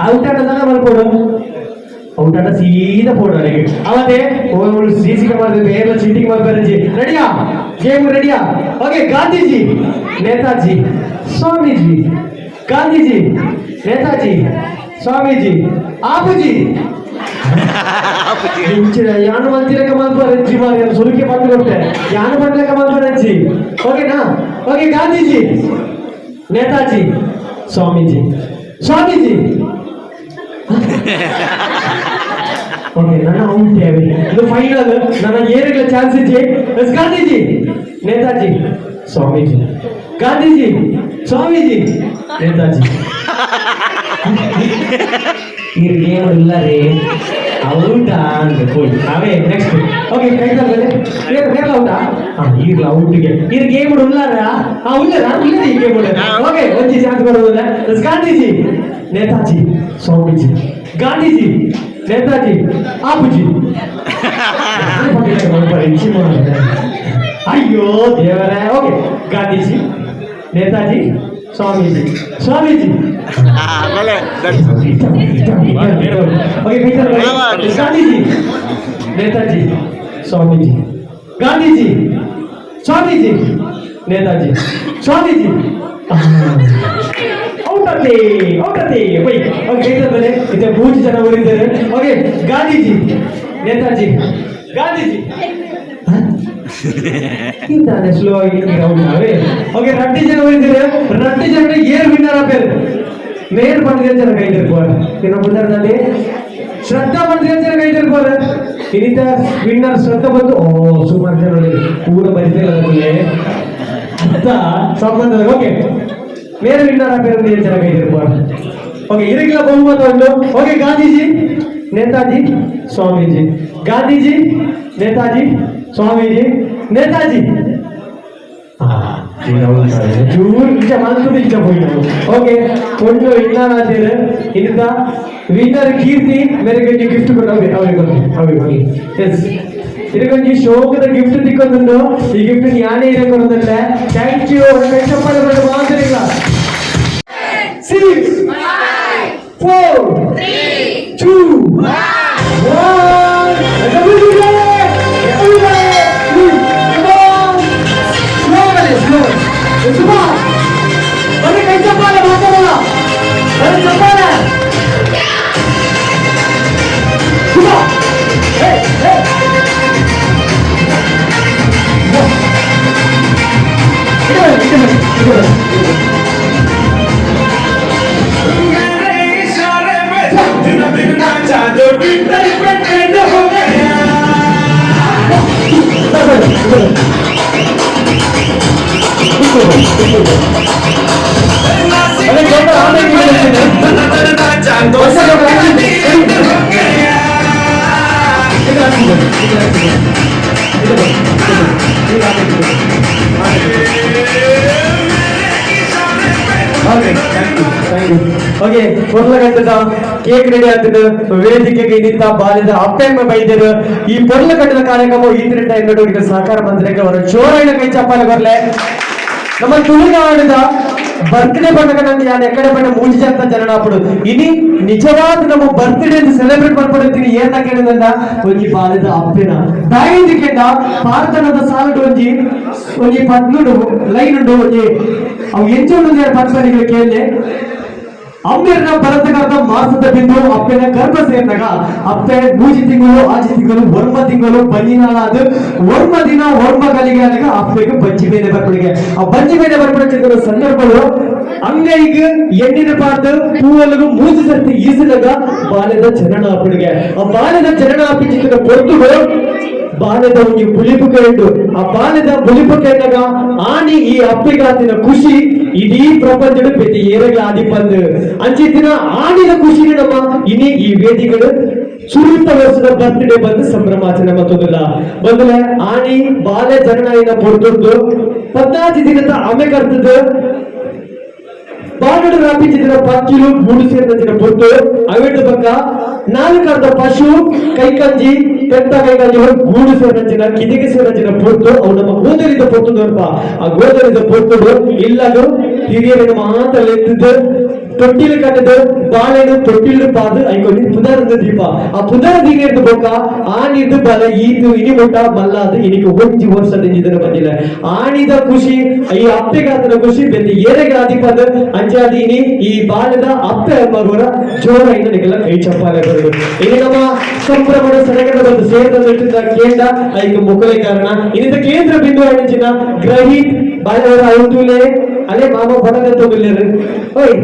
ಔಟಾಟದಲ್ಲ ಮಲ್ಪೋಡು ಔಟಾಟ ಸೀದಾ ಪೋಡು ಅಲ್ಲಿಗೆ ಅವತ್ತೆ C C camera ಬೇರೆ ಚೀಟಿಂಗ್ ಮಾಡ್ಬಾರಂಜಿ ರೆಡಿಯಾ ಗೇಮ್ ರೆಡಿಯಾ? ಓಕೆ. ಗಾಂಧೀಜಿ, ನೇತಾಜಿ, ಸ್ವಾಮೀಜಿ. ಗಾಂಧೀಜಿ, ನೇತಾಜಿ, ಸ್ವಾಮೀಜಿ, ಆಪುಜಿ. ಇಂಚಿನ ಯಾನು ಮಂತಿರಕ ಮಲ್ಪರಂಜಿ ಮಾರಿ ಸುರುಕೆ ಬಂದು ಕೊಟ್ಟೆ ಯಾನು ಬಂದ್ಲಕ ಮಲ್ಪರಂಜಿ. ಓಕೆನಾ? ಓಕೆ. ಗಾಂಧೀಜಿ, ನೇತಾಜಿ, ಸ್ವಾಮೀಜಿ, ಸ್ವಾಮೀಜಿ. ಓಕೆ, ನನ್ನ ಔಟ್. ಇದು ಫೈನಲ್, ನನ್ನ ಏರಿಗಳ ಚಾನ್ಸ್ ಇಜ್ಜಿ. ಗಾಂಧೀಜಿ, ನೇತಾಜಿ, ಸ್ವಾಮೀಜಿ. ಗಾಂಧೀಜಿ, ಸ್ವಾಮೀಜಿ, ನೇತಾಜಿ. ಇವ್ರಿಗೆ ಇಲ್ಲ ರೀ, ಔಟಾ ಅಂತ ಹೋಯ್ ಅವೇ. ನೆಕ್ಸ್ಟ್. ಓಕೆ, ಕೈ ತರಲೆ ನೇರ್ಲ ಔಟಾ? ಹಾ, ಈರ್ಲ ಔಟ್ಗೆ. ಇರ್ ಗೇಮ್ ಉಲ್ಲಾರ? ಹಾ, ಉಲ್ಲರ ಉಲ್ಲದ ಈ ಗೇಮ್. ಓಕೆ, ಒಂಜಿ ಚಾನ್ಸ್ ಬರೋದಿಲ್ಲ. ಗಾಂಧೀಜಿ, ನೇತಾಜಿ, ಸ್ವಾಮೀಜಿ. ಗಾಂಧೀಜಿ, ನೇತಾಜಿ, ಆಪುಜಿ. ಅಯ್ಯೋ ದೇವರೇ. ಓಕೆ, ಗಾಂಧೀಜಿ, ನೇತಾಜಿ, ಸ್ವಾಮೀಜಿ, ಸ್ವಾಮೀಜಿ. ಆಮೇಲೆ ಓಕೆ, ಗಾಂಧೀಜಿ, ನೇತಾಜಿ, ಸ್ವಾಮೀಜಿ. ಗಾಂಧೀಜಿ, ಸ್ವಾಮೀಜಿ, ನೇತಾಜಿ, ಸ್ವಾಮೀಜಿ. ಔಟತೆ ಔಟತೆ ಬೈ. ಓಕೆ, ಕೈ ಮೇಲೆ ಇದೆ. ಮೂರು ಜನ ಬರಿದ್ದಾರೆ. ಓಕೆ, ಗಾಂಧೀಜಿ, ನೇತಾಜಿ, ಗಾಂಧೀಜಿ. ಇಂತಾನೆ ಸ್ಲೋ ಆಗಿ ಅವೇ. ಓಕೆ, ರಡ್ಡಿ ಜನ ಬರಿದ್ದಾರೆ. ರಡ್ಡಿ ಜನ ಏರ್ ವಿನ್ನರ್ ಆಪೇರು ಮೇರ್ ಬಂದಿದೆ ಜನ ಕೈ ತಿರ್ಕೋರೆ. ಇನ್ನು ಬಂದರಲ್ಲಿ ಶ್ರದ್ಧಾ ಬಂದಿದೆ ಜನ ಕೈ ತಿರ್ಕೋರೆ. ಇನ್ನಿತ ವಿನ್ನರ್ ಶ್ರದ್ಧಾ ಬಂದು. ಓ, ಸುಮಾರು ಜನ ನೋಡಿ ಪೂರ ಬರಿತಿಲ್ಲ ಅದಕ್ಕೆ ಅಂತ ಸಂಬಂಧ. ಓಕೆ, ಮೇರೆ ವಿನ್ನರ್ ಆಪೇರು ಜನ ಕೈ ತಿರ್ಕೋರೆ. ಓಕೆ, ಇರಗಿಲ್ಲ ಬಹುಮತ ಉಂಟು. ಓಕೆ, ಗಾಂಧೀಜಿ, ನೇತಾಜಿ, ಸ್ವಾಮೀಜಿ. ಗಾಂಧೀಜಿ, ನೇತಾಜಿ, ಸ್ವಾಮೀಜಿ, ನೇತಾಜಿ. ಚೂರು ಇಂಚ ಮಲ್ತುದು ಇಂಚ ಪೋಯಿನ. ಓಕೆ, ಒಂದು ವಿನ್ನರ್ ಆದಿರ ಇಂದ ವಿನ್ನರ್ ಕೀರ್ತಿ ಮೇರೆಗೆ ಗಿಫ್ಟ್ ಕೊಟ್ಟು ಅವೇ ಅವೇ ಕೊಡಿ ಅವೇ ಕೊಡಿ. ಎಸ್, ಇದಕ್ಕೊಂಜಿ ಶೋಕದ ಗಿಫ್ಟ್ ತಿಕ್ಕೊಂದುಂಡು. ಈ ಗಿಫ್ಟ್ ಯಾನೇ ಇರೇ ಕೊಡೋದಲ್ಲ. Thank you. ಕೈ ಚಪ್ಪಾಳೆ ಕೊಟ್ಟು ಮಾತಾಡಿಲ್ಲ. 6, 4, 2, 1. ಬನ್ನಿ, ಕೈ ಚಪ್ಪಾಳೆ ಮಾತಾಡಲ್ಲ. ಬನ್ನಿ, ಚಪ್ಪಾಳೆ. ಶುಭ. ಹೇ ಹೇ, ಇಡೆ ಬನ್ನಿ, ಇಡೆ ಬನ್ನಿ, ಇಡೆ ಬನ್ನಿ. ಅದೇ ದೊಡ್ಡ ಆಮೆ. ಓಕೆ, ಪೊರ್ಲಗಟ್ಟದ ಕೇಕ್ ರೆಡಿ ಆಗ್ತದೆ. ವೇದಿಕೆಗೆ ನಿಂತ ಬಾಲಿದ ಅಪ್ಪೆಮ್ಮ ಬೈದರು. ಈ ಪೊರ್ಲಗಟ್ಟದ ಕಾರ್ಯಕ್ರಮ ಈ ಟೈಮ್ ಈಗ ಸಹಕಾರ ಬಂದ್ರೆ ಅವರ ಜೋರಾಯಿನ ಕೈ ಚಪ್ಪಾಳೆ ಬರ್ಲೆ. ನಮ್ಮ ತುಳುನಾಡಿದ ಬರ್ತ್ಡೇ ಬಣ್ಣಗ ನಂಗೆ ಯಾನ್ ಎಕ್ಕಡೆ ಬಣ್ಣ ಮೂಜಿ ಜನ ಜನನಾಪುಡು. ಇನಿ ನಿಜವಾದ ನಮ್ಮ ಬರ್ತ್ಡೇ ಅಂತ ಸೆಲೆಬ್ರೇಟ್ ಮಾಡ್ಕೊಡ್ತೀನಿ. ಏನ ಕೇಳಿದಂಡ ಒಂಜಿ ಬಾಲಿದ ಅಪ್ಪೆನ ದಾಯಿದಿಕೆಂಡ ಪಾರ್ತನದ ಸಾಲುಡು ಒಂಜಿ ಒಂಜಿ ಪದ್ನುಡು ಲೈನ್ ಉಂಡು. ಒಂಜಿ ಅವು ಎಂಚ ಉಂಡು ಪದ್ಮನಿಗಳು ಕೇಳಿ. ಅಮ್ಮೆರ್ನ ಭರತಗರ್ಭ ಮಾಸದ ಬಿಂದು ಅಪ್ಪೆನ ಗರ್ಭ ಸೇರಿದಾಗ ಅಪ್ಪೆ ಮೂಜಿ ತಿಂಗಳು, ಆಜಿ ತಿಂಗಳು, ವರ್ಮ ತಿಂಗಳು ಬಂಜಿನಾಳಾದ ವರ್ಮ ದಿನ ವರ್ಮ ಕಲಿಗೆ ಆದಾಗ ಅಪ್ಪೆಗೆ ಬಂಜಿ ಮೇಲೆ ಬರ್ಪಡಿಗೆ. ಆ ಬಂಜಿ ಮೇಲೆ ಬರ್ಪಡಿಸಿದ ಸಂದರ್ಭಗಳು ಅಂಗೈಗೆ ಎಣ್ಣಿನ ಪಾರ್ದು ಪೂವಲ್ಗು ಮೂಜಿ ಸರ್ತಿ ಈಸಿದಾಗ ಬಾಲ್ಯದ ಜನನ ಅಪ್ಪನಿಗೆ. ಆ ಬಾಲ್ಯದ ಜನನ ಅಪ್ಪಿಚಿತ್ತಿನ ಪೊರ್ತುಗಳು ಬಾಲ್ಯದ ಒಂಜಿ ಬುಲಿಪು ಕೇಂಡು. ಆ ಬಾಲ್ಯದ ಬುಲಿಪು ಕೇಂಡಾಗ ಆನಿ ಈ ಅಪ್ಪಿಗಾತಿನ ಖುಷಿ ಇಡೀ ಪ್ರಪಂಚದ ಪೆತಿ ಏರಗಳ ಆದಿ ಬಂದು ಅಂಚಿತ್ತಿನ ಆನಿನ ಖುಷಿ ನಮ್ಮ ಇನಿ ಈ ವೇದಿಕೆಗಳು ಸುರುತ್ತ ವರ್ಷದ ಬರ್ತ್ಡೇ ಬಂದು ಸಂಭ್ರಮಾಚರಣೆ ಮತ್ತೊಂದಿಲ್ಲ ಬಂದಲೆ. ಆನಿ ಬಾಲ್ಯ ಜನನಾಯಿನ ಪೊರ್ತುಂಡು 14 ದಿನದ ಅಮೆ ಕರ್ತದ ಬಾಗಡು ರಾಪಿಚಿದ್ರ ಪಕ್ಕಿಲು ಗೂಡು ಸೇರಿದ ಪೊಟ್ಟು ಅವೆಟ್ಟು ಪಕ್ಕ ನಾಲ್ಕರ್ಧ ಪಶು ಕೈಕಂಜಿ ಪೆತ್ತ ಕೈಕಂಜಿ ಗೂಡು ಸೇರಿನ ಕಿದಿಗೆ ಸೇರಿನ ಪೊಟ್ಟು ಅವು ನಮ್ಮ ಗೋದರಿದ ಪೊಟ್ಟು ದೊರಪ. ಆ ಗೋದರಿದ ಪೊಟ್ಟು ಇಲ್ಲದು ಹಿರಿಯರನ್ನು ಮಾತ್ರ ಎತ್ತಿದ್ದು ತೊಟ್ಟಿಲು ಕಟ್ಟದು ಬಾಳೆನು ತೊಟ್ಟಿಲು ಪಾದು ಐಕೊಂಜಿ ಪುದರ್ದು ದೀಪ ಆ ಪುದರ್ ದೀನಿರ್ದು ಬೊಕ್ಕ ಆನಿರ್ದು ಬಲ ಈತು ಇನಿ ಮುಟ್ಟ ಮಲ್ಲಾದು ಇನಿಕ್ ಒಂಜಿ ವರ್ಷ ದಿಂಜಿದನ ಬಂದಿಲ್ಲ ಆಣಿದ ಖುಷಿ ಈ ಅಪ್ಪೆಗಾತನ ಖುಷಿ ಬೆಂದಿ ಏರೆಗೆ ಆದಿಪದ ಅಂಚಾದಿ ಇನಿ ಈ ಬಾಲದ ಅಪ್ಪೆ ಮಗುರ ಜೋರ ಇನ್ನು ನಿಗೆಲ್ಲ ಕೈ ಚಪ್ಪಾಳೆ ಬರುದು. ಇನಿ ನಮ್ಮ ಸಂಭ್ರಮದ ಸಡಗರ ಬಂದು ಸೇರಿದ ಕೇಂದ್ರ ಐಕ್ ಮುಕುಲೆ ಕಾರಣ ಇನ್ನಿತ ಕೇಂದ್ರ ಬಿಂದು ಅಣಿಚಿನ ಗ್ರಹೀತ್ ಬಾಳೆಯವರ ಔತುಲೆ ಅಲ್ಲೇ ಮಾಮ ಫೋಟೋ ತಗೊಂಡಿಲ್ಲೇರು ಓಯ್.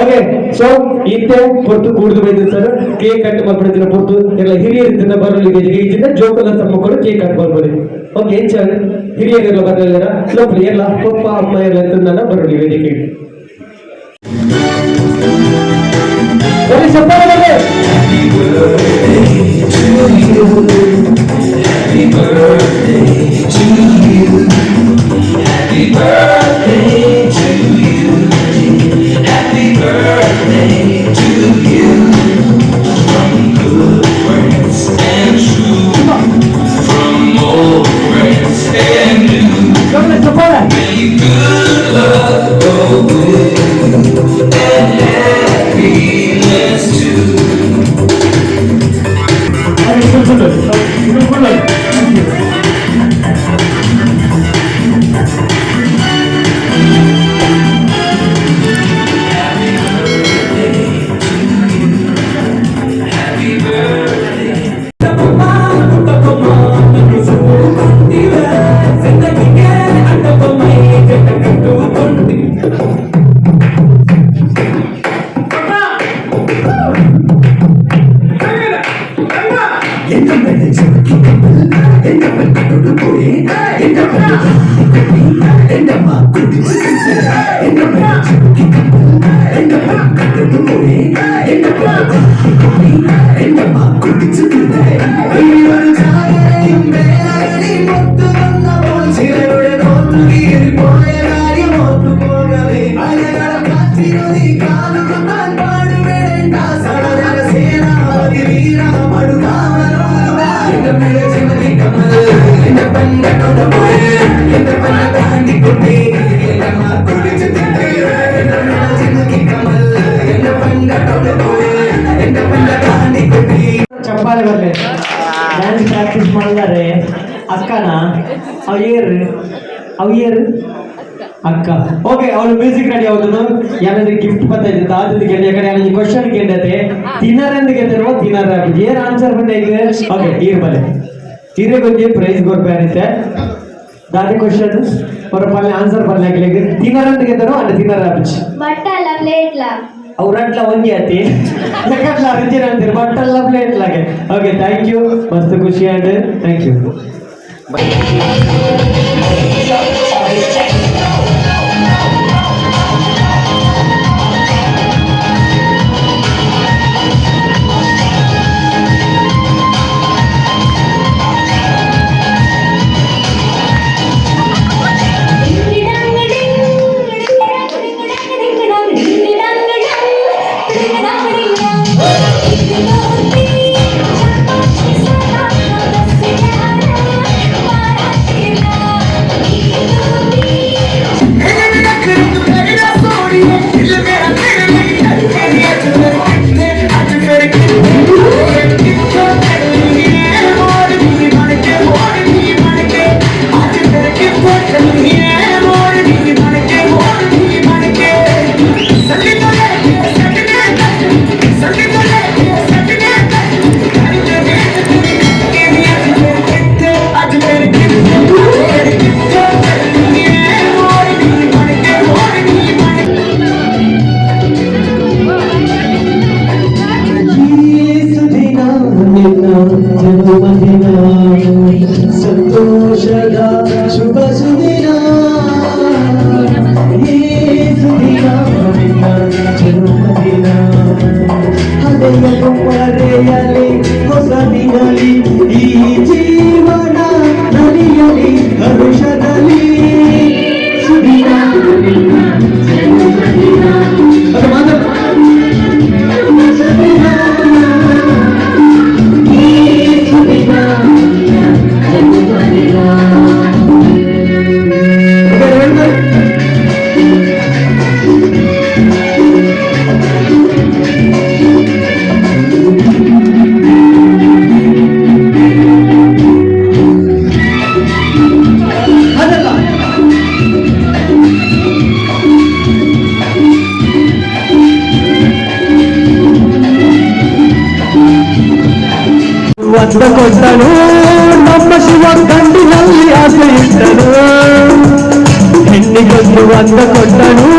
ಓಕೆ, ಸೊ ಇತ್ತೆ ಪೊರ್ತು ಕೂಡ್ದು ಬೈದು sir cake cut ಮಾಡ್ಬಿಡ್ತೀನಿ. ಪೊರ್ತು ಎಲ್ಲ ಹಿರಿಯರಿಂದ ಬರಲಿ ಈಜಿಂದ ಜೋಕುಲ ತಮ್ಮಕ್ಕಳು ಕೇಕ್ ಕಟ್ ಮಾಡ್ಬೋದು. ಓಕೆ, ಏನ್ ಸರ್ ಹಿರಿಯರೆಲ್ಲ ಬರಲಿಲ್ಲ ಲೋಪ್ಲಿ ಎಲ್ಲ ಪಪ್ಪ ಅಮ್ಮ ಎಲ್ಲ ಅಂತಂದ ಬರಲಿ ವೇದಿಕೆ. ಬರೀ ಚಪ್ಪಾಳೆ ಬರ್ಲಿ. ಗಮನ ಚಪ್ಪಾಳೆ. ಅರೆ, full, full, full, full. ಚಪ್ಪಾಳೆ ಬರ್ಲಿ. ಡ್ಯಾನ್ಸ್ ಪ್ರಾಕ್ಟೀಸ್ ಮಾಡಿದಾರೆ ಅಕ್ಕನ ಅವ್ ಏರ್ ಅವ್ ಏರ್ ಅಕ್ಕ. ಓಕೆ, ಅವಳು ಮ್ಯೂಸಿಕ್ ರೆಡಿ ಆಗುದು. ಯಾರಾದ್ರೂ ಗಿಫ್ಟ್ ಬರ್ತಾ ಇದ್ದ ಆದದ್ದು ಗೆದ್ದೆ ಯಾಕಂದ್ರೆ ಯಾರಾದ್ರೂ ಕ್ವಶನ್ ಗೆದ್ದತೆ ತಿನ್ನರೆಂದು ಗೆದ್ದಿರುವ ತಿನ್ನರ ಏನ್ ಆನ್ಸರ್ ಬಂದ ಈಗ. ಓಕೆ, ಈರ್ ಬಲೆ ಈರೆ ಗೊಂಜಿ ಪ್ರೈಸ್ ಕೊಡ್ಬೇಕಂತೆ. ದಾದಿ ಕ್ವಶನ್ ಹೊರ ಪಲ್ಲೆ ಆನ್ಸರ್ ಪಲ್ಲೆ ಹಾಕ್ಲಿಕ್ಕೆ ತಿನ್ನರಂದು ಗೆದ್ದರು ಅಂದ್ರೆ ತಿನ್ನರ ಅಭಿಚ್. ಬಟ್ಟಲ್ಲ ಪ್ಲೇಟ್ಲ. ಅವ್ರಟ್ಲ ಒಂಜಿ ಅತಿ ಯಾಕಟ್ಲ ಅರ್ಜಿನ ಅಂತೀರಿ ಬಟ್ಟಲ್ಲ ಪ್ಲೇಟ್ ಲಾಗೆ. Okay, thank you, ಮಸ್ತ್ ಖುಷಿ and thank you. ಸುದಿನ ನಿನ್ನ ಜನ್ಮದಿನ ಸಂತೋಷದ ಶುಭ ಸುದಿನ. ಈ ಸುದಿನ ನಿನ್ನ ಜನ್ಮದಿನ ಹೃದಯ ಮರೆಯಲಿ ಹೊಸ ದಿನಲಿ ಈ ಜೀವನ ನಲಿಯಲಿ ಹರುಷದಲ್ಲಿ ಸುದಿನ ನಿನ್ನ ಜನ್ಮದಿನ. ಅದು ಮಾತ್ರ ಸುದಿನ ಈ ಸುದಿನ ಜನ್ಮದಿನ. Okay, remember? ಅಂದ ಕೊಟ್ಟನು ನಮ್ಮ ಶಿವ, ಗಂಡಿನಲ್ಲಿ ಆಸೆ ಇಟ್ಟನು. ಹೆಣ್ಣಿಗೊಂದು ಅಂದ ಕೊಟ್ಟನು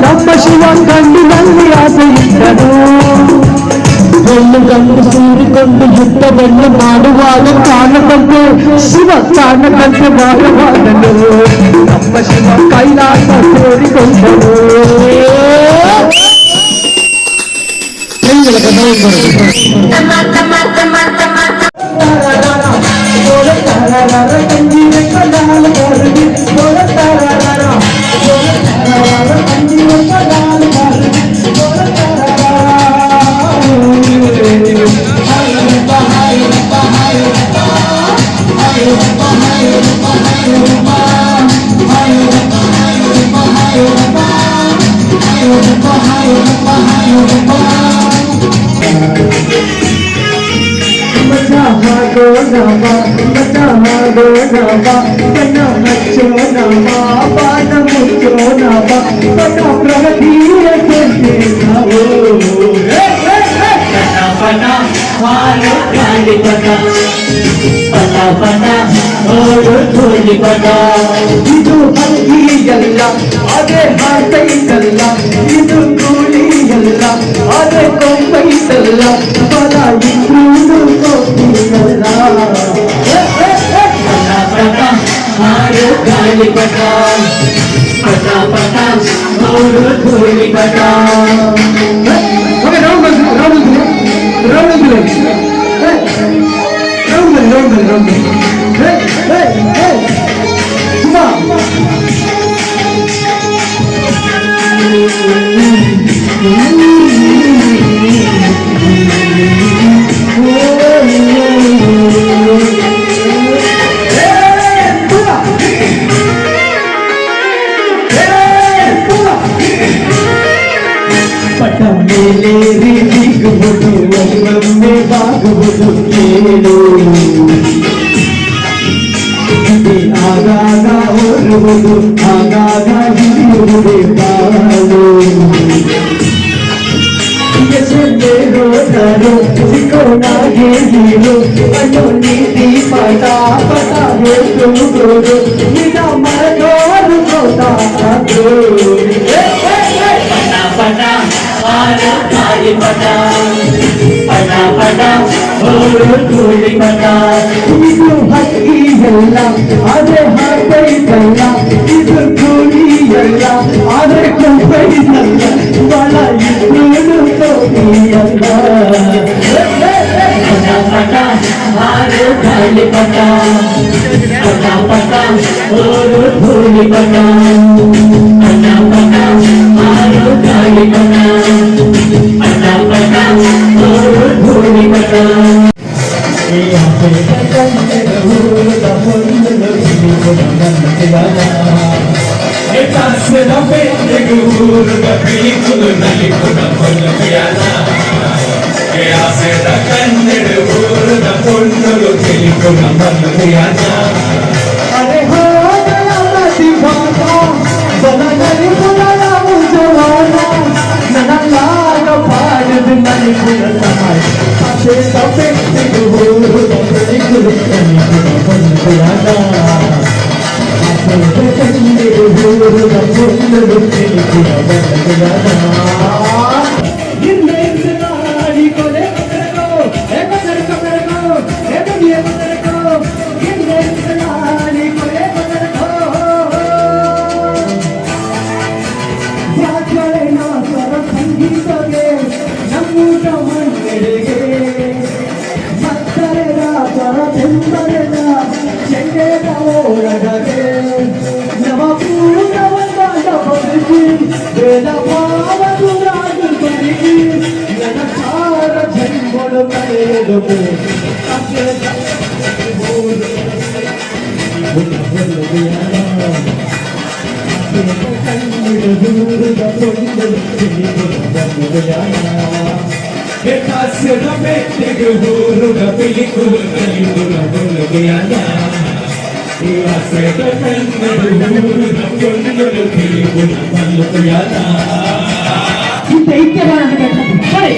ನಮ್ಮ ಶಿವ, ಗಂಡಿನಲ್ಲಿ ಆಸೆ ಇಟ್ಟನು. ಹೆಣ್ಣು ಗಂಡು ಸೇರಿಕೊಂಡು ಯುದ್ಧವನ್ನು ಮಾಡುವಾಗ ಕಾಣದಂತೆ ಶಿವ, ಕಾಣದಂತೆ ಮಾಯವಾದನು. ನಮ್ಮ ಶಿವ ಕೈಲಾಸ ಸೇರಿಕೊಂಡನು. ಇದು ಹಂಗಿಯಲ್ಲ, ಅದೇ ಹಾಟೈತಲ್ಲ. ಇದು ಕೂಲಿಯಲ್ಲ, ಅದೇ ಕೊಂಬೈತಲ್ಲ. ಬಲ ಇಬ್ರು ಕೋಟಿಯಲ್ಲ. ಪಟ ಹಾಡು ಗಾಳಿ ಪಟ ಪಟ ಪಟ ನೋಡು ಧೂಳಿ ಪಟ. Round round round round round round. Suma. ಪಟ ಮೇಲೇರಿ ಸಿಗುವುದು, ಒಮ್ಮೊಮ್ಮೆ ಬಾಗುವುದು ಕೇಳು. ಆಗಾಗ ಓಡುವುದು, ಆಗಾಗ ಹಿಡಿಯುವುದೇ ಬಾಳು. ಹೋದರು ಸಿಕ್ಕೋನಾಗೆ ಹೀರು ಅಣ್ಣು ನೀತಿ ಪಟ ಪಟ ಹೇಳುವುದು ನಿನ್ನ ಮರಗೋರು ಗೊತ್ತಾದ್ರು. ಪಟ ಪಟ ಹಾಲು ಕಾಯಿ ಪಟ ಪಟ ಪಟ ಹೋರು ಧೂಳಿ ಪಟ. ಇದು ಹಕ್ಕಿಯಲ್ಲ, ಆದ್ರೆ ಹಾಕೈತಲ್ಲ. ಇದು ಕೂಲಿಯಲ್ಲ, ಆದ್ರೆ ಕೊಂಬೈತಲ್ಲ. ಬಲ ಇಬ್ಬರು ಕೋಟಿಯಲ್ಲ. ಪಟ ಪಟ ಹಾಲು ಗಾಳಿ ಪಟ ಪಟ ಪಟ ಹೋರು ಧೂಳಿ ಪಟ ಪಟ ಪಟ ಹಾಲು ಗಾಳಿ ಪಟ ಪಟ ಪಟ ಹೋರು ಧೂಳಿ ಪಟ. अरे हो गया दीवाना, बना नहीं बुलाया जवाना. ನನ್ನ ಲಾಗ ಪಾಡದು ನನಗುಣ ಸಹಾಯ ಅದೇ ಸಪೆಟ್ಟಿಗೂ ನಮ್ಮೂಟ ಮಣ್ಣೆಡೆಗೆ ಮತ್ತರೆದ ಪರ ಬೆಂಬರೆದ ಚೆಂಡೆದ ಓರಗಗೆ ನವ ಪೂರ್ಣವಂದಾದ ಬದುಕಿ ವೇದ ಭಾವದುರಾದು ಬದುಕಿ ನನ್ನ ಸಾರ ಜನ್ಮಡು ಕಳೆಯದು. ಇಂತ ಇತ್ಯಮಾನ. ಸರಿ.